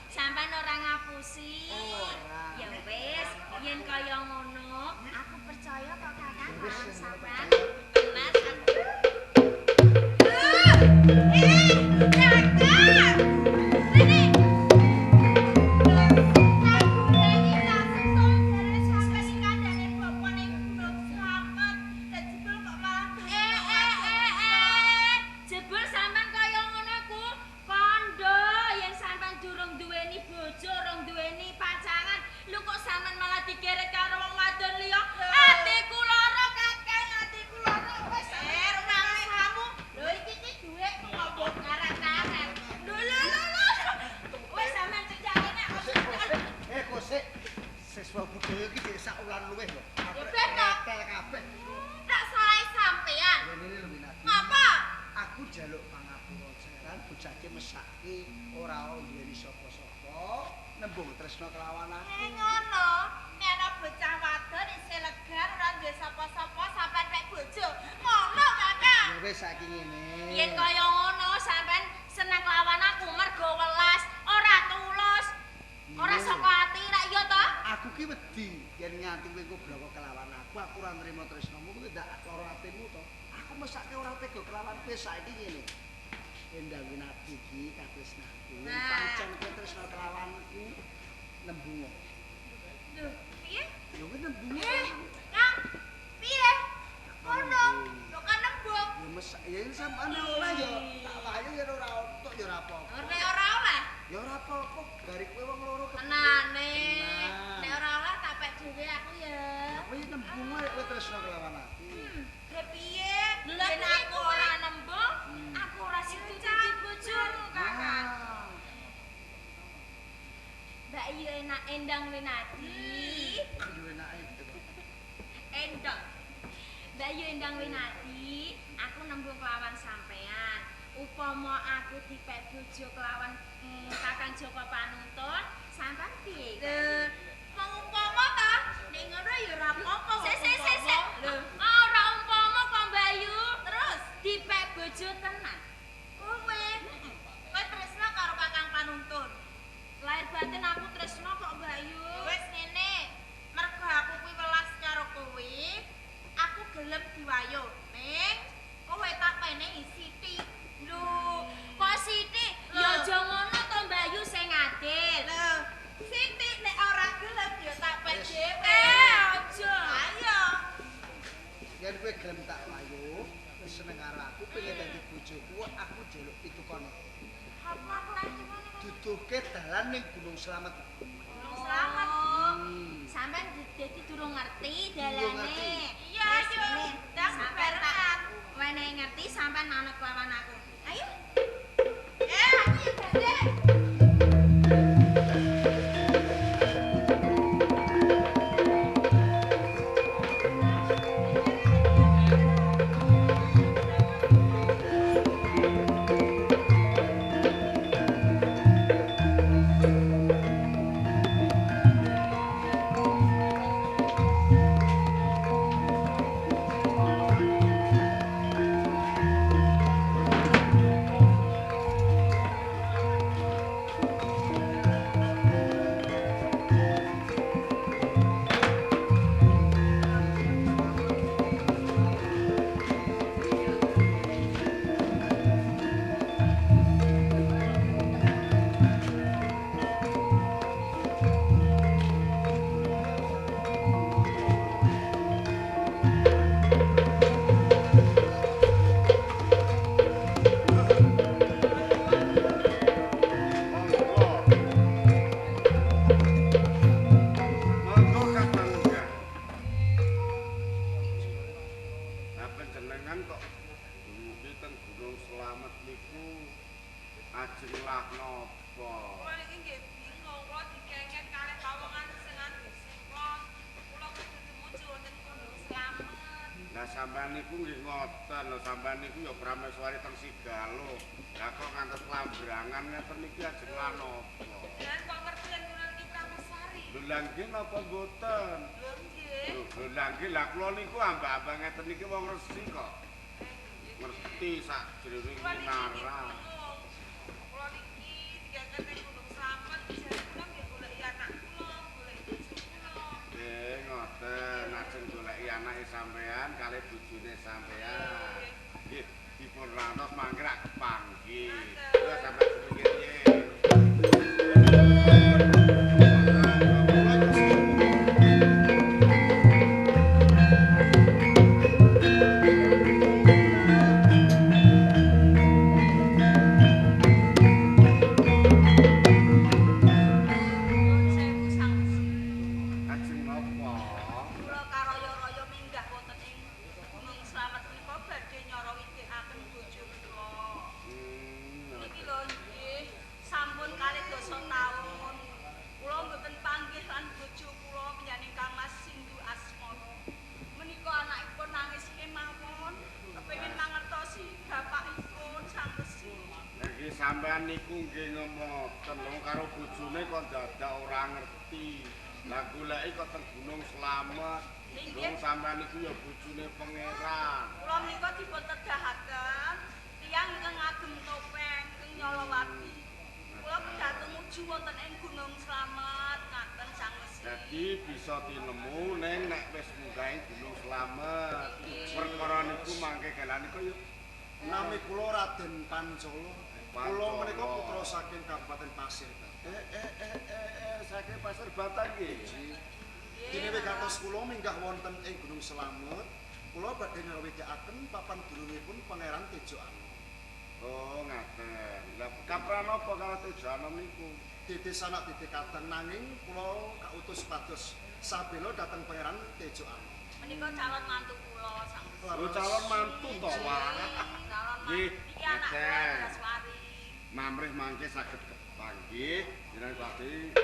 Sampean ora ngapusi. Ora. Ya wis, yen kaya ngono, aku percaya kok Kakang karo sampean. Tenan. Kakang. Rene. Endang Winadi. Endang. Mbak Yu Endang Winadi, aku nembung kelawan sampean. Upama Umpama aku dipek bojo kelawan Kakang Joko Panuntun, sampean piye? Lho, wong umpama ta? Nek ngono ya ora apa-apa. Sik sik sik sik. Ora umpama kok Mbak Yu. Terus dipek bojo tenan. Kowe, kowe tresna karo Kakang Panuntun. Lahir batin aku tresna kok Mbak Yu. Wis ngene, mergo aku kuwi welas karo kowe, aku gelem diwayo. Ning kowe tak penehi sithik. Lho, kok sithik? Ya aja ngono to Mbak Yu sing adil. Lho, sithik nek ora gelem ya tak pek dhewe. Aja. Ayo. Yen kowe gelem tak wayo, wis seneng karo aku, pengen dadi bojoku, aku njaluk pitukono. Apa aku lagi ngono? Duduhke dalan ning Gunung Slamet. Gunung Slamet. Sampeyan dadi durung ngerti dalane. Iya, ayo. Ndang Sampeyan tak wenehi ngerti sampeyan manut lawan aku. Ayo. Aku ya badhe. Monggo Kakang Munggah. Lah panjenengan kok dumugi teng Gunung Slamet niku ajeng lah napa? Kula niki nggih bingung, kula dikengken kalih pawongan sing desa kula. Kula kudu tumuju wonten Gunung Slamet. Lah sampean niku nggih ngoten lho, sampean niku ya prameswari teng Sigalo. Lah kok ngantos lambrangan ngeten niki ajeng lah napa? Jenengan kok ngerti yen kula niki prameswari? Lho lha nggih napa mboten? Lho nggih. Lho lha nggih lah kula niku ambak-ambak ngeten niki wong resi kok. Ngerti sak jroning Kula niki nggih winara. bingung. Kula niki dikengken teng Gunung Slamet, jare kula nggih goleki anak kula, goleki bojo kula. Nggih ngoten, ajeng goleki anake sampean kalih bojone sampean. Nggih, dipun rantos mangke rak kepanggih. Lha sampean semingkir piye? Nuwun sewu Sang Resi. Ajeng napa? Kula karaya-raya minggah wonten ing Gunung Slamet menika badhe nyorowideaken bojo kula. Niki lho nggih, sampun kalih dasa taun. Kula mboten panggih lan bojo kula panjenengan Kang Mas Sindu Asmara. Menika anakipun nangis kemawon, kepengin mangertosi bapakipun Sang Resi. Lah nggih sampean niku nggih ngomoten lho karo bojone kok dadak ora ngerti. Lah goleki kok teng Gunung Slamet. Wong sampean niku ya bojone pangeran. Kula menika dipun tedahaken tiyang ingkang ngagem topeng ingkang nyolowati. Kula kedah tumuju wonten ing Gunung Slamet ngaten Sang Resi. Dadi bisa tinemu ning nek wis munggah ing Gunung Slamet. Perkara niku mangke galane kaya Nami kula Raden Pancala. Kula menika putra saking Kabupaten Pasir Batang. Saking Pasir Batang nggih. Dene wigatos kula minggah wonten ing Gunung Slamet, kula badhe ngrewedakaken papan dunungipun Pangeran Tejo Anom. Oh, ngaten. Lah kapran apa karo Tejo Anom niku? Dede sanak dede kadang nanging kula kautus pados sabela dhateng Pangeran Tejo Anom. Menika calon mantu kula Sang Resi. Lho calon mantu to, Wak. Calon mantu Nggih, niki anak kula ngaten. Daswari. Mamrih mangke saged kepanggih jenengan pasti.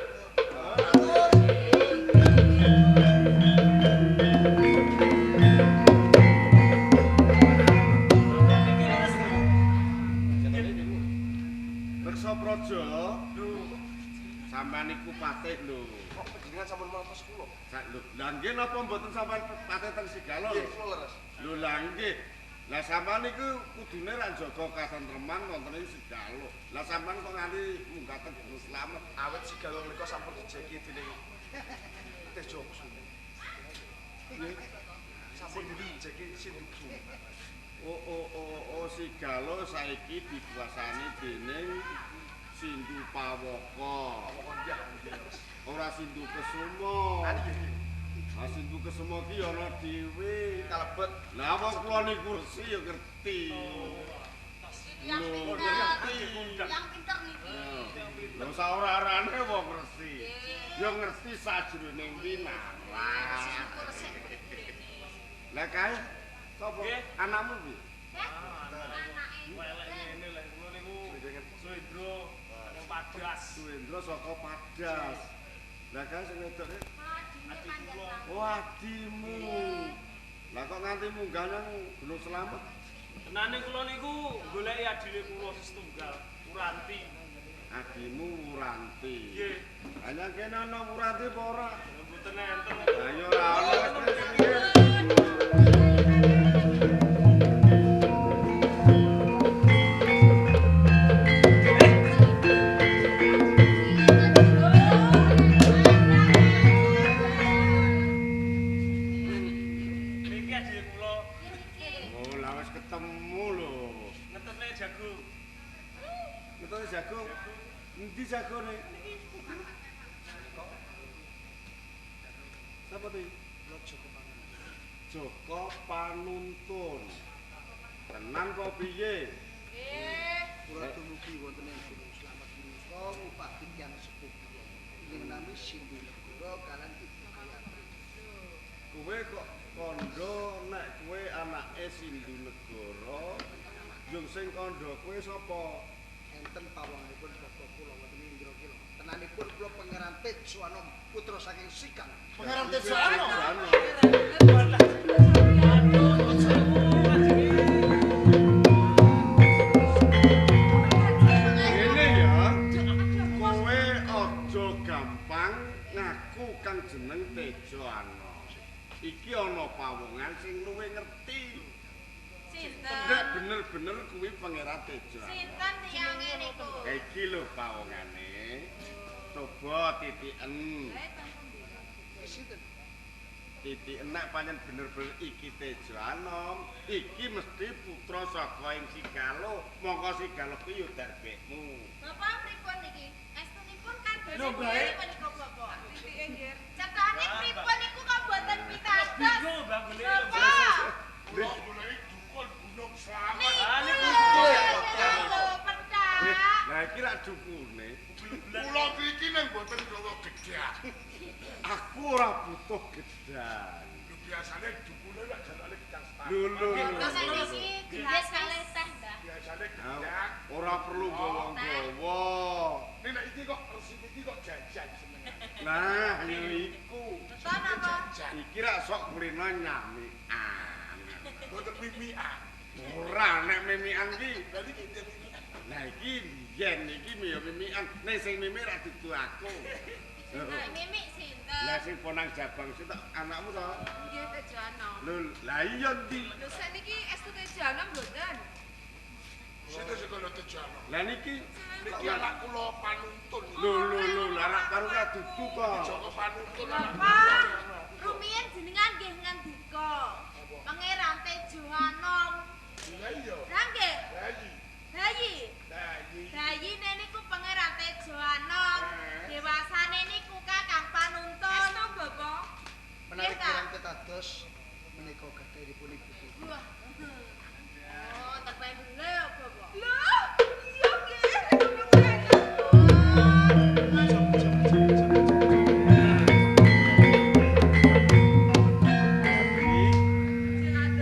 Lho, nggih napa mboten sampean pate teng Sigalo? Nggih, kula leres. Lho, lha nggih. Lah sampean niku kudune ra njaga katentreman wonten ing Sigalo. Lah sampean kok nganti munggah teng Gunung Slamet? Awit Sigalo menika sampun dijeki dening Tejo Kusumo. Nggih. Sampun dijeki Sindu Kusumo. Oh, Sigalo saiki dikuasani dening Sindu Pawaka. Ora Sindu Kesumo. Ah, Sindu Kesumo ki ana dhewe. Kalebet. Lah wong kula niku resi ya ngerti. Yang pinter. Yang pinter niki. Lho saora-orane wong resi. Ya ngerti sajroning winarah. Lah kae sapa? Anakmu piye? Anake. Elek ngene lek kula niku Suwendra nang Padas. Suwendra saka Padas. Lah kae sing wedoke adine panjenengan. Oh, adimu. Lah kok nganti munggah nang Gunung Slamet? Tenane kula niku goleki adine kula setunggal, Wuranti. Adimu Wuranti. Nggih. Lah nang kene ana Wuranti apa ora? Mboten enten. Lah ya ora ana. Niki adine kula. Oh, lah wis ketemu lho. Ngetutne jago. Ngetutne jago. Endi jagone? Sapa to? Joko Panuntun. Joko Panuntun. Tenan kok piye? Nggih. Kula tumugi wonten ing Gunung Slamet menika ngupati tiyang sepuh kula. Ingkang nami Sindu Negara kalian Ibu Gayatri. Kowe kok kandha nek kowe anake Sindu Negara, yung sing kandha kowe sapa? Enten pawonganipun bapak kula wonten ing Indrakila. Tenanipun kula Pangeran Tejo Anom putra saking Sikang. Pangeran Tejo Anom. Ngene ya. Kowe aja gampang ngaku kang jeneng Tejo Anom. Iki ana pawongan sing luwih ngerti. Sinten? Nek bener-bener kuwi Pangeran Tejo Anom. Sinten tiyange niku? Iki lho pawongane. Coba titiken. Sinten? Titiken nek pancen bener-bener iki Tejo Anom, iki mesti putra saka ing Sigalo. Mongko Sigalo kuwi ya darbekmu. Bapak pripun niki? Estunipun kados Lho, pundi menika Bapak? Titike nggih. Cetane pripun niku kok mboten pitados? Bingung Mbak goleki. Bapak. Kula goleki dukun Gunung Slamet. Niku lho, petak. Lah iki rak dukune. Kula mriki nang mboten gawa gedhang. Aku ora butuh gedhang. Lho biasane dukune lak jalane gedhang separuh. Lho lho. Terus niki gendis kalih teh, Mbah. Biasane gedhang. Ora perlu gawa-gawa. Nek nek iki kok resi iki kok jajan senengane. Nah, ya iku. Betul napa? Iki rak sok kulino nyamikan. Mboten mimikan. Ora nek mimikan iki. Lah iki mimikan. Lah iki biyen iki ya mimikan. Nek sing mimik rak dudu aku. Nek mimik sinten? Lah sing ponang jabang sing tok anakmu to? Nggih Tejo Anom. Lho, lah iya ndi? Lho sakniki estu Tejo Anom mboten? Sinten sing kala Tejo Anom? Lah niki Niki anak kula Panuntun. Lho lho lho, lah rak karo ora dudu to. Joko Panuntun anak Bapak, rumiyin jenengan nggih ngendika. Pangeran Tejo Anom. Lah iya. Lah nggih, Bayi. bayi. Bayi. Bayine niku Pangeran Tejo Anom. Dewasane niku Kakang Panuntun. Estu Bapak. Menawi Nggih, ta? kirang tetados menika gadhahipun ibu kula. Wah. Oh, tekan lho, Bapak. Lho, iya nggih.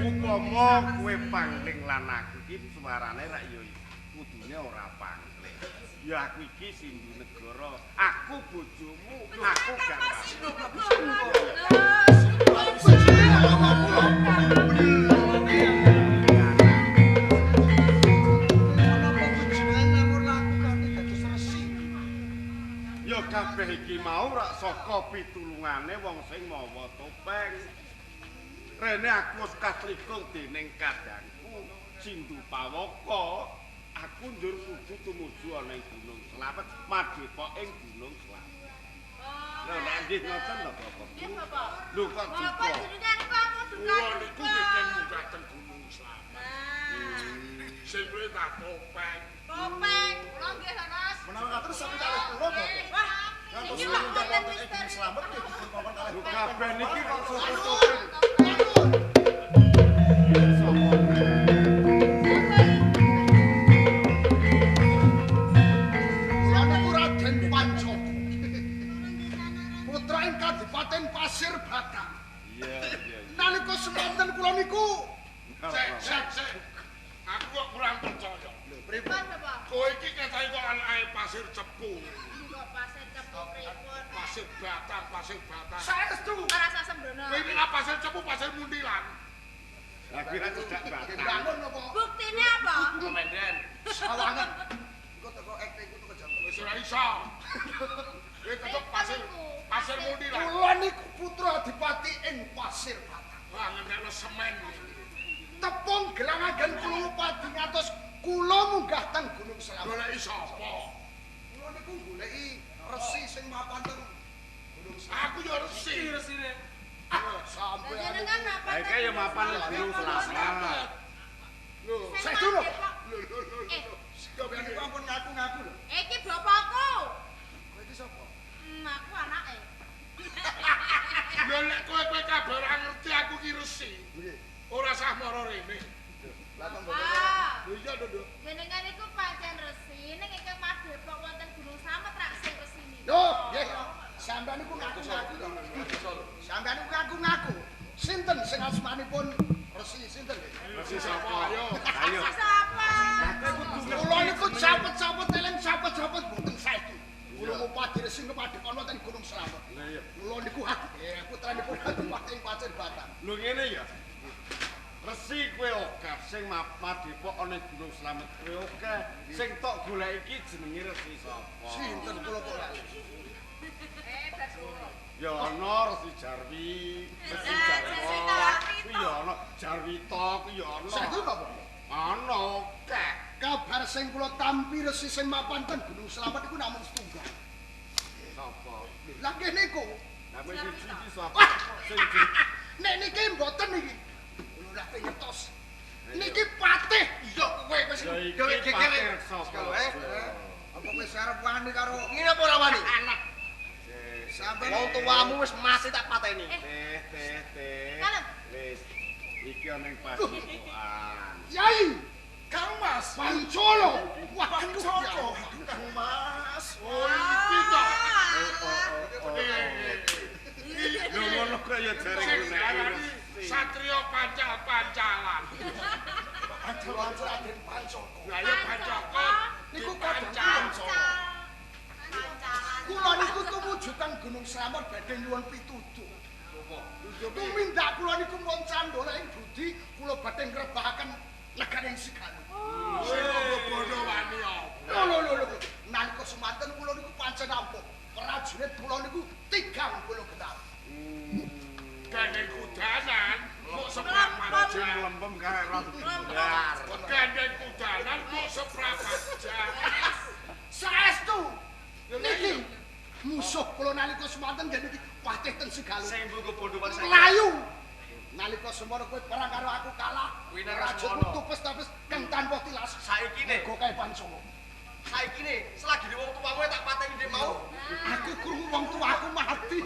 Upama kowe pangling lan aku iki suarane rak ya kudune ora pangling. Ya aku iki Sindu Negara, aku bojomu, aku garwane. Menapa jenengan namung laku kanthi dados resi? Ya kabeh iki mau rak Saka pitulungane wong sing mawa topeng. Rene aku wis katlikung dening kadangku Sindu Pawaka. Aku njur kudu tumuju ana ing Gunung Slamet, madhepok ing Gunung Slamet. Lho, nek nggih ngoten lho, Bapak. Nggih, Bapak. Lho kok duka. Bapak jenengan kok aku duka. Kula niku nggih munggah teng Gunung Slamet. Sing kuwi tak topeng. Topeng, kula nggih leres. Menawi ngaten sami kalih kula, Bapak. Wah, ngantos niki munggah wonten wonten ing misteri. Gunung Slamet nggih dipun kongkon kalih Lho topeng. kabeh niki kok saka topeng. Kula niku Raden Pancaka. Putra ing Kadipaten Pasir Batang. Iya, iya. Nalika semanten kula niku Sik, sik, sik. Aku kok kurang percaya. Pripun, Bapak? Kowe iki ketoke kok anake Pasir Cepu. Kok Pasir Cepu pripun? Pasir Batang, Pasir Batang. Saestu. Ora usah sembrono. Kowe iki lah Pasir Cepu, Pasir Muntilan. Lah kuwi ra cedhak Batang. Bangun apa? Buktine apa? Komandan. Sawangan. Engko teko aktingku teko jam. Wis ora iso. Kowe tetep Pasir Muntilan. Kula niku putra adipati ing Pasir Batang. Wah, ngentekno semen. Tepung gelangagen kula padi ngantos kula munggah teng Gunung Slamet. Goleki sapa? Kula niku goleki resi sing mapan teng Gunung Slamet. Aku ya resi. Iki resine. Ah, sampeyan Jenengan Lah apa? iki ya mapan ing Gunung Slamet. Lho, Saestu lho. lho, lho, lho. Eh, Sampeyan niku ampun ngaku-ngaku lho. iki bapakku. Kowe iki sapa? Aku anake. Lho lek kowe kabeh ora ngerti aku ki resi. Nggih. Ora sah mara rene. Lah kok mboten. Ah. Lho iya lho, Nduk. Jenengan iku pancen resi ning ingkang madhepok wonten Gunung Slamet rak sing resi niku. Lho, nggih. Sampeyan niku ngaku-ngaku to. Sampeyan niku ngaku-ngaku. Sinten sing asmanipun Resi sinten nggih? Resi sapa ayo? Ayo. Resi sapa? Kula niku capet-capet eleng capet-capet mboten saestu. Kula ngupadi resi kepadhekan wonten Gunung Slamet. Lah iya. Kula niku putranipun Adipati ing Pasir Batang. Lho ngene ya. Resi kowe akeh sing madhepok ana ing Gunung Slamet kowe akeh. Sing tok golek iki jenenge resi sapa? Sinten kula kok lali. Eh, Bagus. Ya ana Resi Jarwi, Resi Jarwo. Kuwi ya ana Jarwita kuwi ya ana. Saestu napa? Ana akeh. Kabar sing kula tampi resi sing mapan ten Gunung Slamet iku namung setunggal. Sapa? Lah nggih niku. Lah kowe siji iki sapa? Wah! Sing jeneng Nek niki mboten niki. Kula lak ngertos. Niki patih. Iya kowe wis Ya iki gawe geger. patih sapa? Kalau eh. Apa kowe arep wani karo ngene apa ora wani? Anak. Sampeyan Wong tuamu wis mati tak pateni. Teh, teh, teh. Kalem. Wis. Iki ana ing padepokan. Yai, Kang Mas. Pancolo. Wah, Pancaka. Kang Mas. Oh, iki to. Lho ngono kaya jare Sing goleki diarani resi. satria pancal-pancalan. Kula Raden Pancaka. Lah ya Pancaka Niku dipancal. Pancalan. Kula niku tumuju teng Gunung Slamet badhe nyuwun pituduh. Tumindak kula niku mon candala ing budi, kula badhe ngrebahaken negari Sigaluh. Sing bono wani apa? Lho lho lho lho. Nalika semanten kula niku pancen ampuh. Prajurit kula niku 30 genap. Gandeng kudanan mok seprapat Sing jam. lempem karek rot bundar. Gandeng kudanan mok seprapat jam. Saestu niki musuh kula nalika semanten nggih niki patih ten Sigaluh. Sing mbungku bondo wani saiki. Mlayu. Nalika semono kowe perang karo aku kalah. Kuwi nek Rajutmu tupes-tupes kang tanpa tilas. Saiki ne, Mergo kae Pancala. saiki ne, selagi wong tuamu tak pateni ndek mau. Aku krungu wong tuaku mati.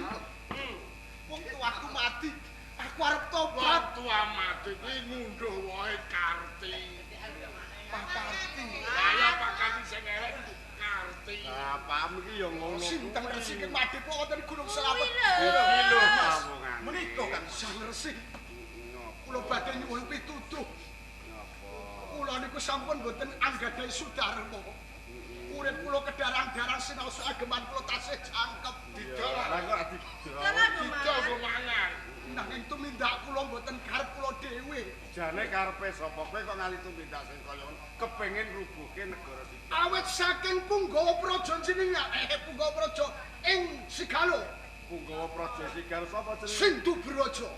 Wong tuaku mati. Aku arep Wong tobat. tua mati kuwi ngunduh wohe Karti. Pak Karti. Lah ya Pak Karti sing elek Karti. Bapakmu iki ya ngono. Sinten kuwi. resi ki madhepo wonten Gunung Slamet. Iki lho pawongan. Menika Kang Sang Resi. Kula badhe nyuwun pituduh. Kula niku sampun boten anggadhahi sudarma. Urip kula kedarang-darang sinaosa ageman kula tasih jangkep. Didol Lah kok ora didol. didol go mangan. Nanging tumindak kula mboten karep kula dhewe. Jane karepe sapa kowe kok ngali tumindak sing kaya ngono? Kepengin ngrubuhke negara Sigaluh. Awit saking Punggawa Praja jenengan, Punggawa Praja ing Sigaluh. Punggawa Praja Sigar sapa jenenge? Sindu Braja.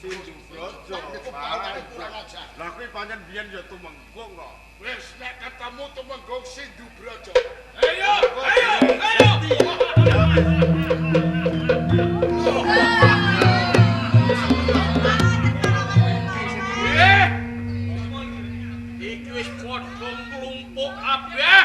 Sindu Braja. Niku pawongane kurang ajar. Lah kuwi pancen biyen ya tumenggung kok. Wis nek ketemu tumenggung Sindu Braja. Ayo, ayo, ayo. Iki wis padha nglumpuk kabeh.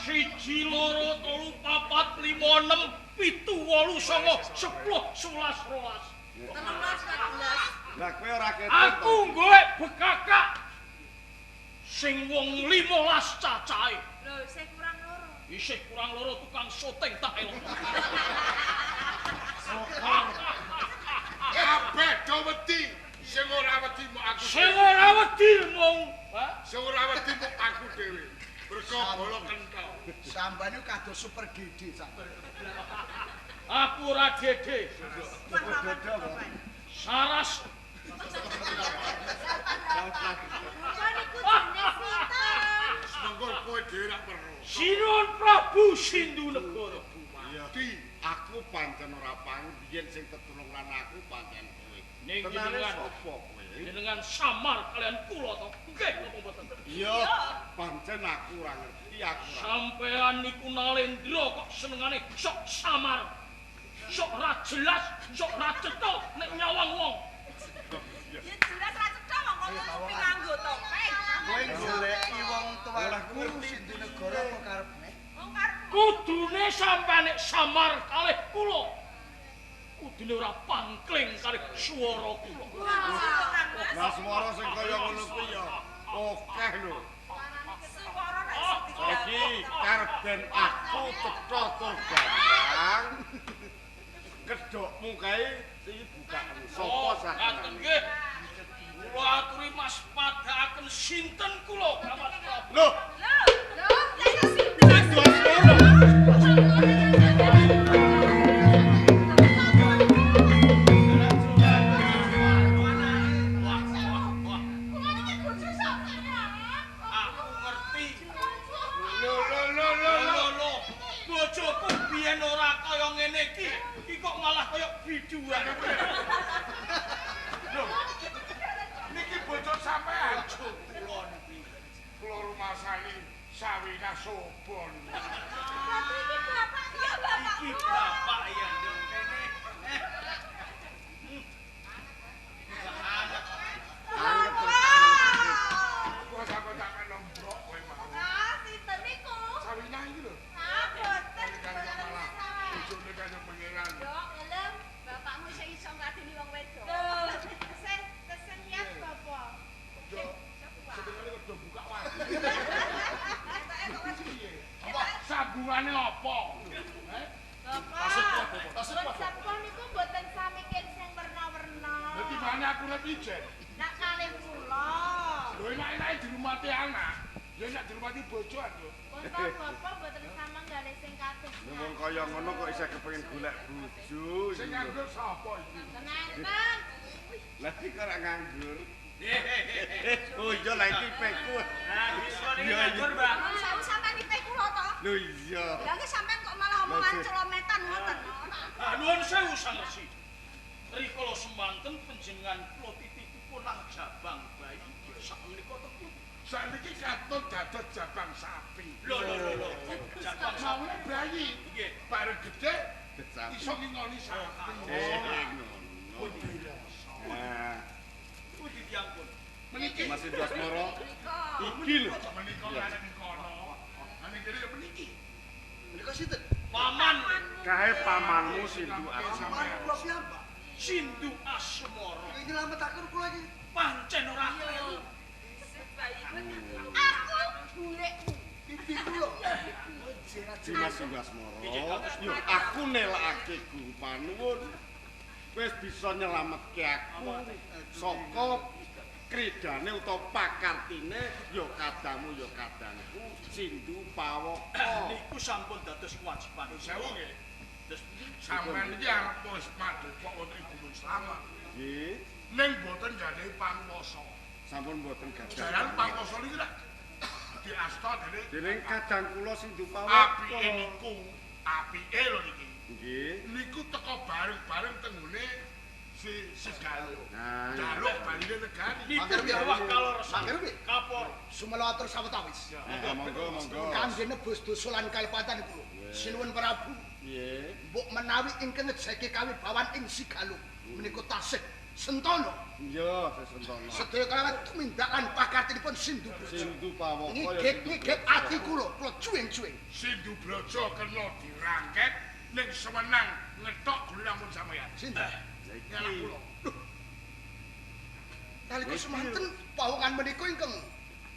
1 2 3 4 5 6 7 8 9 10 11 12 13 14. Lah kowe ora ketok. Aku golek bekakak sing wong 15 cacahe. Lho, isih kurang loro. Isih kurang loro tukang syuting tak elok. Kabeh do wedi, sing ora wedi mung aku. Sing ora wedi mung, sing ora wedi mung aku dhewe. Mergo bolo kenthel. Sampeyan niku kados super gede sampeyan. Aku ora gede. Saras. Niku jenenge sinten? Mengko kowe dhewe rak perlu. Sinuwun Prabu Sindu Negara. Iya, aku pancen ora paham biyen sing tetulung lan aku pancen kowe. Ning Tenane jenengan sapa kowe? Jenengan samar kalian kula to. Nggih napa mboten? Iya, pancen aku ora ngerti aku ora. Sampean niku Nalendra kok senengane sok samar. Sok ra jelas, sok ra cetha nek nyawang wong. Ya jelas ra cetha wong kok nutupi nganggo topeng. Kowe goleki wong tuaku Sindu Negara apa karepne? Wong karepmu. Kudune sampean nek samar kalih kula. Kudune ora pangkling kalih swara kula. Lah swara sing kaya ngono kuwi ya akeh lho. Swara ra iso Saiki karben aku cetha tur gandang. Kedhokmu kae iki bukaan sapa Ngaten nggih. Kula aturi Mas padhaaken sinten kula Mas Prabu. Lho, Lho, lho, lha iso sinten? Sindu Asmara. Kula niki bojo sampeyan. Aku ngerti. Lho lho lho lho Lho lho, bojoku biyen ora kaya ngene iki. Iki kok malah kaya biduan. Lho. Niki bojo sampean. Kula niki. Kula rumasani Sawina sopo niku. Berarti iki bapak to? Iya, bapak. Iki bapak ya nduk kene. Kok sampe tak nombrok kowe mau. Ah, sinten niku? Sawina iki lho. Ah, boten. Kan malah bojone kaya pangeran. Yo, ngelem bapakmu sing iso ngladeni wong wedok. Lho, tesih tesih niat bapak. Yo, senengane kok do buka wae. Ketoke kok wis Piye? Apa sambungane apa? Heh? Bapak. Maksud Pun apa? sepuh niku mboten samikir sing werna-werna. Lha timbangane aku nek ijen. Nak kalih kula. Lho enak-enake dirumati anak. Ya nek dirumati bojo lho. Pun to bapak mboten sama nggalih sing kados. Lha wong kaya ngono kok isih kepengin golek bojo. Sing nganggur sapa iki? Tenan. Lah iki kok ora nganggur. Oh iya lah iki peku. Nah, bisa niki Iya, iya. nganggur, Mbak. Nuwun sewu sampean IP kula to. Lho iya. Lah nggih sampean kok malah omongan Lah, celometan ngoten. Ah, nuwun sewu Sang Resi. Rikala semanten panjenengan kula titipipun nang jabang bayi sakmenika tepung. Sakniki katut dados jabang sapi. Lho lho lho lho. Jabang sapi. Maune bayi. Nggih. Bareng gedhe Sapi. iso ngingoni sapi. Ngono. Nah, Pundi tiyang pun. Meniki Mas Sindu Asmara iki lho. menika kare ning kono. Ning kene ya meniki. Menika sinten? Paman Kae pamanmu Sindu Paman Asmara. kula piyambak. Sindu Asmara. Iki nyelametake kula iki. Pancen ora kleru. Aku golekmu. Bibi kula. Dimas Sindu Asmara. Yo aku nelakake guru panuwun. Wis bisa nyelametke aku saka kridane utawa pakartine ya kadangmu ya kadangku Sindu Pawaka. Niku sampun dados kewajiban. Sewu nggih. Terus Sampeyan iki arep wis madhepok wonten ing Gunung Slamet. Nggih, Ning boten gadhahi panguwasa. sampun mboten gadah. Jaran panguwasa niki lak diasta dening Dening kadang kula Sindu Pawaka. apike niku. Apike lho niki. Nggih. Niku teko bareng-bareng tenggone si Sigaluh. Nah, Jaluk baline negari. Niku dawah kalor Mangke kapor. Sumela atur sawetawis. Monggo monggo. Kangge nebus dosa lan kalepatan kula. Sinuwun Prabu. Piye? Mbok menawi ingkang ngejeki kawibawan ing Sigaluh menika tasih Sentono. Iya, Sentono. Sedaya kalawan tumindak lan pakartinipun Sindu Braja. Sindu Pawaka ya. Ngigit-ngigit ati kula, kula cuwing-cuwing. Sindu Braja kena dirangket ning sewenang ngetok gule lamun sampeyan. Sindu. Nyalak kula. Nalika semanten pawongan menika ingkang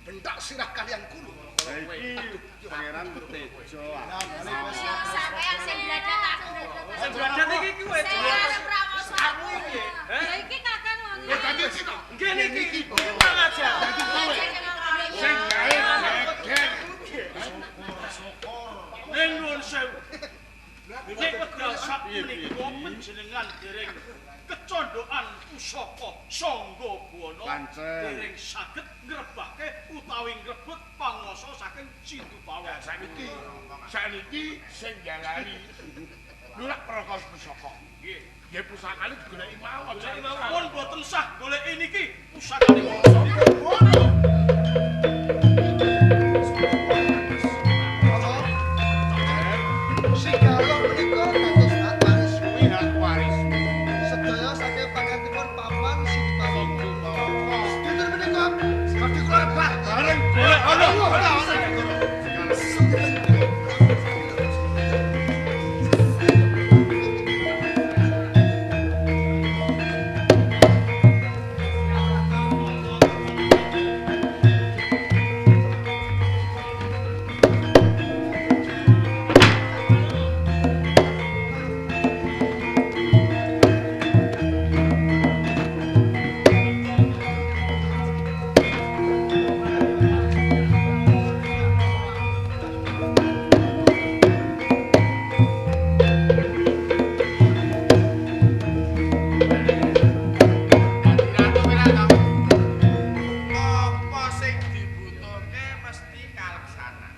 bentak sirah kalian kula. Lah iki Pangeran Tejo. Sampeyan sing bladat aku. Sing bladat iki kuwe. Sing arep prawoso aku. Ya iki Kakang wong. Oh, dadi sino. Nggih niki. Iki kurang ajar. Dadi kowe. Sing gawe geger. Ning nuwun sewu. Nek wekdal sak menika panjenengan dereng kecondokan pusaka Sangga Buwana dereng saged ngrebahke utawi ngrebut panguwasa saking Sindu Pawaka. Saniki saniki sing jalani nulak perkara pusaka. Nggih. Ya pusakane digoleki mawon. Goleki mawon. Pun boten sah goleki niki pusakane. Sigaluh menika dados hak waris. Kuwi hak waris. Sedaya saking pangertipun paman Sindu Pawaka. Sindu Pawaka. Dinten menika badhe kula rebah. Bareng golek ana. Apa sing dibutuhke mesti kaleksanan.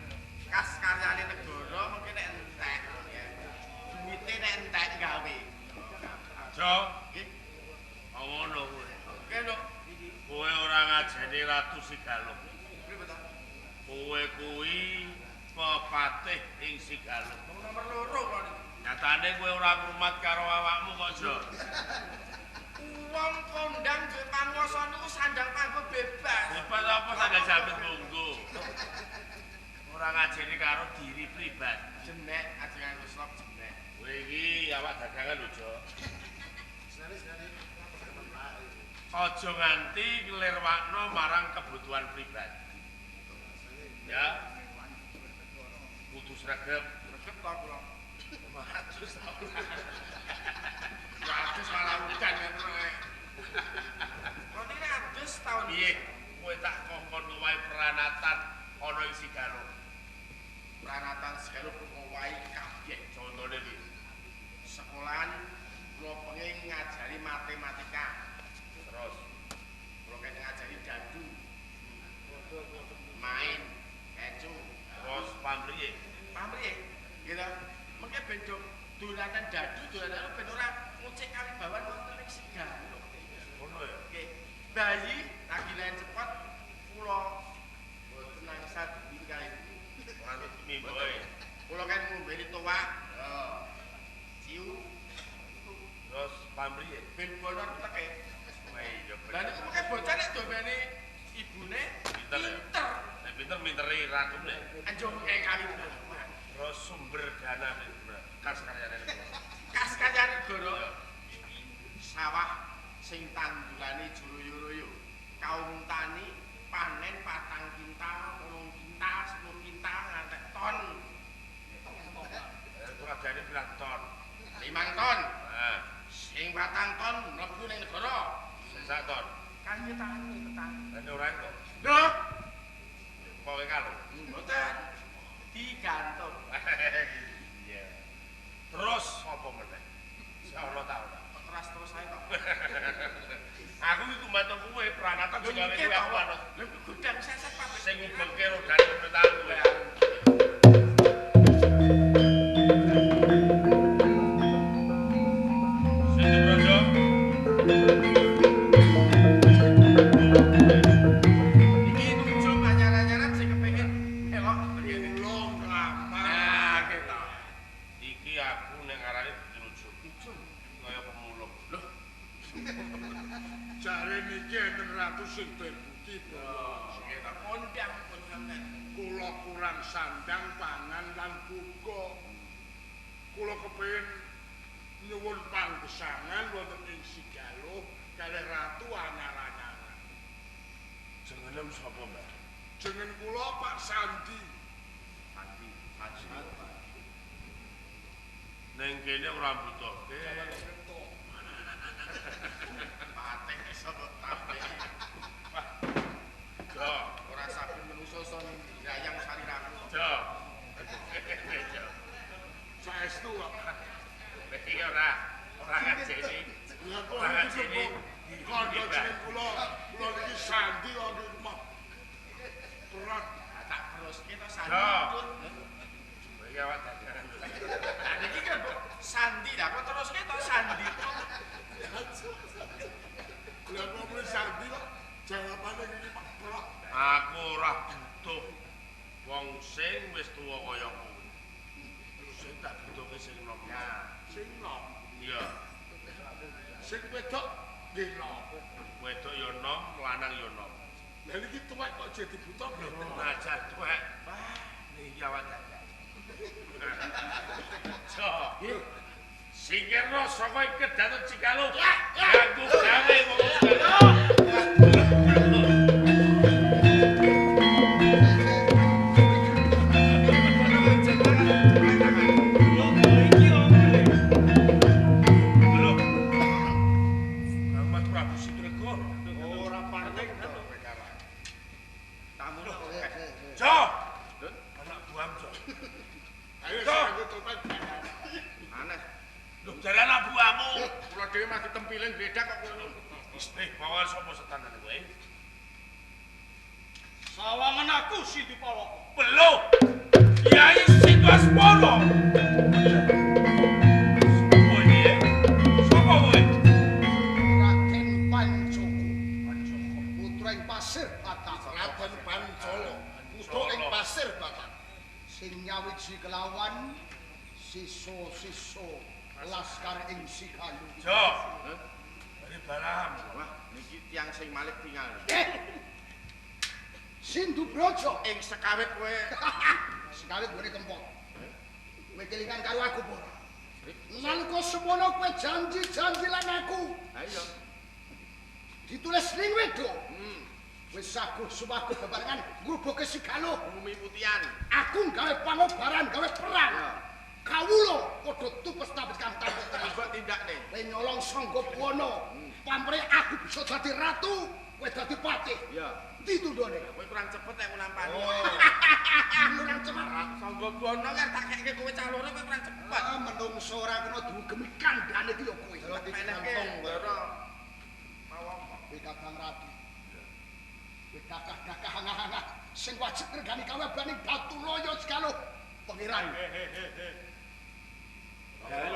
Kas karyane negara mungkin nek entek. Duwite nek entek gawe. Jo, nggih. Ngono kowe. Oke, Nduk. Kowe ora ngajeni Ratu Sigaluh. Pripun to? Kowe kuwi pepatih ing Sigaluh. Nomor loro kok niki. Nyatane kowe ora ngrumat karo awakmu kok, Jo. Wong kondang duwe panguwasa niku sandang panggo bebas. Bebas apa sandang jambet monggo. Ora ngajeni karo diri pribadi. Jemek ajengan Kusop jemek. Kowe iki awak dagangan lho, Jo. Aja nganti nglirwakno marang kebutuhan pribadi. Ya. Kudu sregep. Sregep to kula. Matus ta. Adus malah udan ngono. Kok niki adus taun piye? Kowe tak kongkon wae peranatan ana ing Sigaluh. Peranatan Sigaluh wae kabeh. Contone piye? Sekolahan kula pengen ngajari matematika. Terus kula pengen ngajari dadu. Main kecu. Terus pamriye? Pamriye? Gitu. Mengke ben dolanan dadu, dolanan ben ora ngucik kawibawan wonten ing Sigaluh. Ngono ya. Nggih. Bayi lagi lain cepet kula mboten angsal ditinggal. Ora mimboe. Kula kan ngombeni tuwak. Heeh. Ciu. Terus pamriye? Ben bono teke. Iya. Lah niku mengke bocah nek dombene ibune pinter. Pinter. Nek pinter minteri ratune. Anjo mengke kawibawan. Terus sumber dana kas karyane. Kas karyane negara. Sawah sing tandurane juru-yuru. Kaum tani panen 4 kintal, 3 kintal, 10 kintal ngantek ton. Tuladhane pirang ton? 5 ton. Heeh. Sing 4 ton mlebu ning negara. Sing sak ton. Kangge tani petani. Lah ora entuk. Lho, Pokoke karo. Mboten. Digantung. Iya. Terus apa meneh? Insyaallah ta ora. Keras terus ae kok. Aku iki kumbantu kowe pranatan sing gawe kowe aku anut. Lha godang seset pabrik sing ngubengke rodane pemerintahan kowe. Jare niki enten ratu sing terbukti. Nggih ta kondang pun sampean. Kula kurang sandang pangan lan buka. Kula kepengin nyuwun panggesangan wonten ing Sigaluh kalih ratu anyar-anyaran. Jenengem sapa, Mbah? Jeneng kula Pak Sandi. Sandi, Sandi. Ning kene ora butuhke. Patih iso kok tapik. Wah. Jo, ora saben menungso iso ngrayang saliraku. Jo. Saestu kok. Iki ora ngajeni. Ora ngajeni. Kandha jeneng kula, kula niki Sandi kok niku mah. Berat. Tak teruske to Sandi. Iki awak dagangan. Lah niki kan Sandi lah kok teruske to Sandi. Lah kok muni Sandi kok jawabane ngene Pak Prok. Aku ora butuh wong sing wis tuwa kaya kowe. Sing tak butuhke sing nom. Ya, sing nom. Iya. Sing wedok nggih nom. Wedok ya nom, lanang ya nom. Lah niki tuwek kok jadi butuh lho. Najan tuwek. Wah, niki awak dadak. Jo. Singkirno saka kedaton Cigaluh. Ganggu gawe wong Cigaluh. Lho. Kang Mas Prabu Sitregara ora pating to kowe karo. Tamune akeh. Jo. Anak buahmu, Jo. Ayo sing topeng. Aneh. Lho, jare anak buahmu. Kula dhewe mah ditempiling gledak kok ngono. Bawa sapa setan kowe? Sawangan aku Sindu Pawoko. Belum. Kiai Sindu Asmoro. Sopo iki? Sopo kowe? Raden Pancoko. Pancoko putra ing Pasir Batang. Raden Pancolo putra ing Pasir Batang. Sing nyawiji kelawan sisa-sisa laskar ing Sigaluh. Jo. Dari Balam. Wah, niki tiyang sing malik tinggal. Sindu Brojo ing sekawit kowe. Sekawit nggone kempot. Kowe kelingan karo aku apa ora? Nalika semono kowe janji-janji lan aku. Ha iya. Ditulis ning wedo. Wis saguh suwaguh bebarengan ngrubuhke Sigaluh. Bumi putihan. Aku gawe pangobaran, gawe perang. Kawula padha tupes tapes kang tampuk terus kok tindakne. Kowe nyolong Sangga Buwana. Pamrih aku bisa dadi ratu, kowe dadi patih. Iya. Ndi tundone? Kowe kurang cepet nek nampani. Oh. Kurang cepet. Sangga Buwana kan tak keke kowe cah loro kowe kurang cepet. Ah, menungso ora kena diugemi kandhane iki ya kowe. Penehke loro. Pawoko. Kowe Kakang Radi. Kowe kakah-kakah angah-angah sing wajib ngregani kawebaning Batuloyo Sigaluh. Pangeran.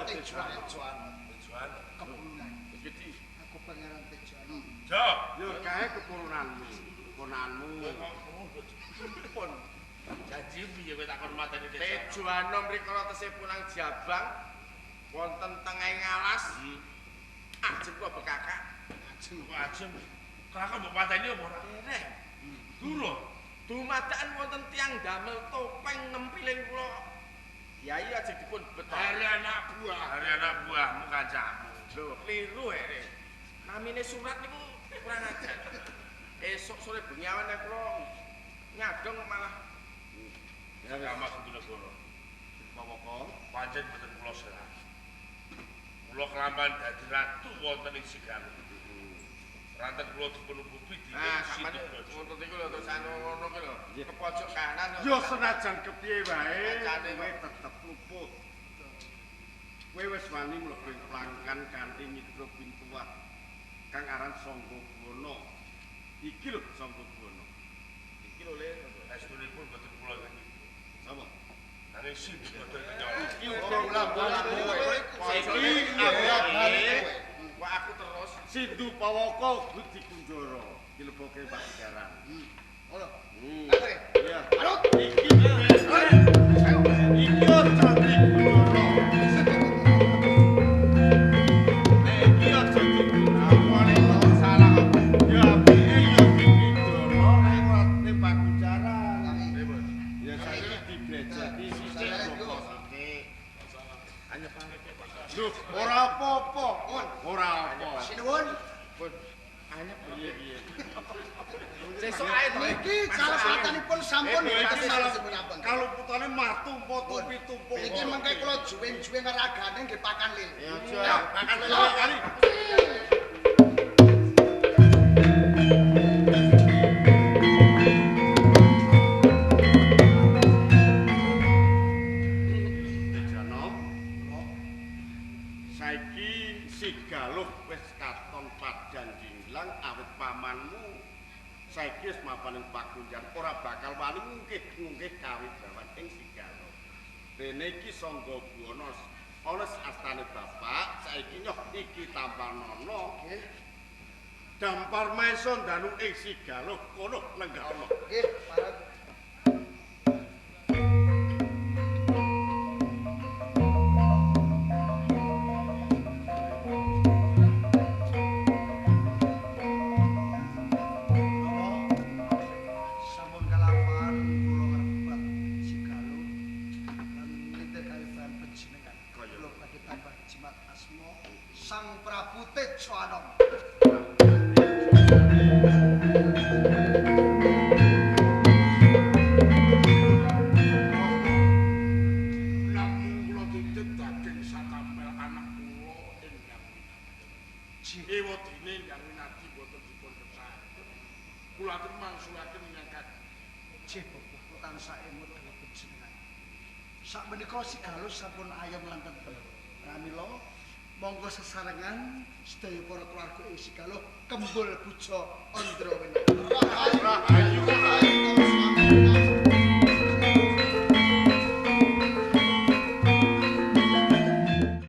Tejuan. Tejuan. Kepurunan. Wis gedhi. Aku Pangeran Tejuan. Jo, yo kae kepurunanmu. Konanmu. Pun janji piye kowe takon mateni Tejuan. Tejuan mriko tesih punang jabang wonten tengahing alas. Ajeng kula bekakak. Ajeng kok ajeng. Kakak mbok pateni apa ora? Dereng. Durung. Dumadakan wonten tiyang damel topeng nempiling kula. Kiai ajeng dipun beto. Hari anak buah, hari anak buahmu kancamu. Lho, kliru here. Namine surat niku kurang ajar. Esuk sore bengi awan nek kula nyadong malah ya Mas Sundunegara. Pawoko, pancen mboten kula serah. Kula kelampan dadi ratu wonten ing Sigaluh. Ranten kula dipun ububi dening Sindu Brojo. Ngono iku lho terus anu ngono kuwi lho. Ke pojok kanan. Yo senajan kepiye wae kowe tetep luput. Kowe wis wani mlebu ing plangkan kanthi nyidra pintuwah kang aran Sangga Buwana. Iki lho Sangga Buwana. Iki lho Le. Estunipun mboten kula ingkang nyidra. Sapa? Nanging Sindu boten kenyala. Iki iki kok aku terus Sindu Pawoko kudu dikunjara dilebokke pasigaran. Ngono. Iya. Anut. Iki iki aja dikunjara. Iki aja dikunjara. Salah. Ora apa. Sinuwun. Pun anyep piye-piye. Sesuk ae to. Niki kalepatanipun sampun boten. Kaluputane martumpa tupi-tumpa. Niki mengke kula juwing-juwing ragane nggih pakan lele. Ya aja pakan lele kali. Saiki Sigaluh wis katon padang jinglang awit pamanmu saiki wis mapan ing pakunjan ora bakal wani ngungkih-ngungkih kawibawan ing Sigaluh. Dene iki Sangga Buwana ana astane bapak saiki nyoh iki tampanana. Nggih. Dampar maesa ndanu ing Sigaluh kono lenggah ana. Nggih, pareng. Sang Prabu Tejo Anom. Namung kula titip daging sakampel anak kula Endang Winadi. Ewadene Endang Winadi boten dipun kersaken. Kula atur mangsulaken menyang kakang. Jih, Bapak, kula tansah emut kaliyan panjenengan. Sakmenika Sigaluh sampun ayem lan tentrem. Pramila monggo sesarengan sedaya para keluarga ing Sigaluh kembul puja Andrawena. Rahayu. Rahayu.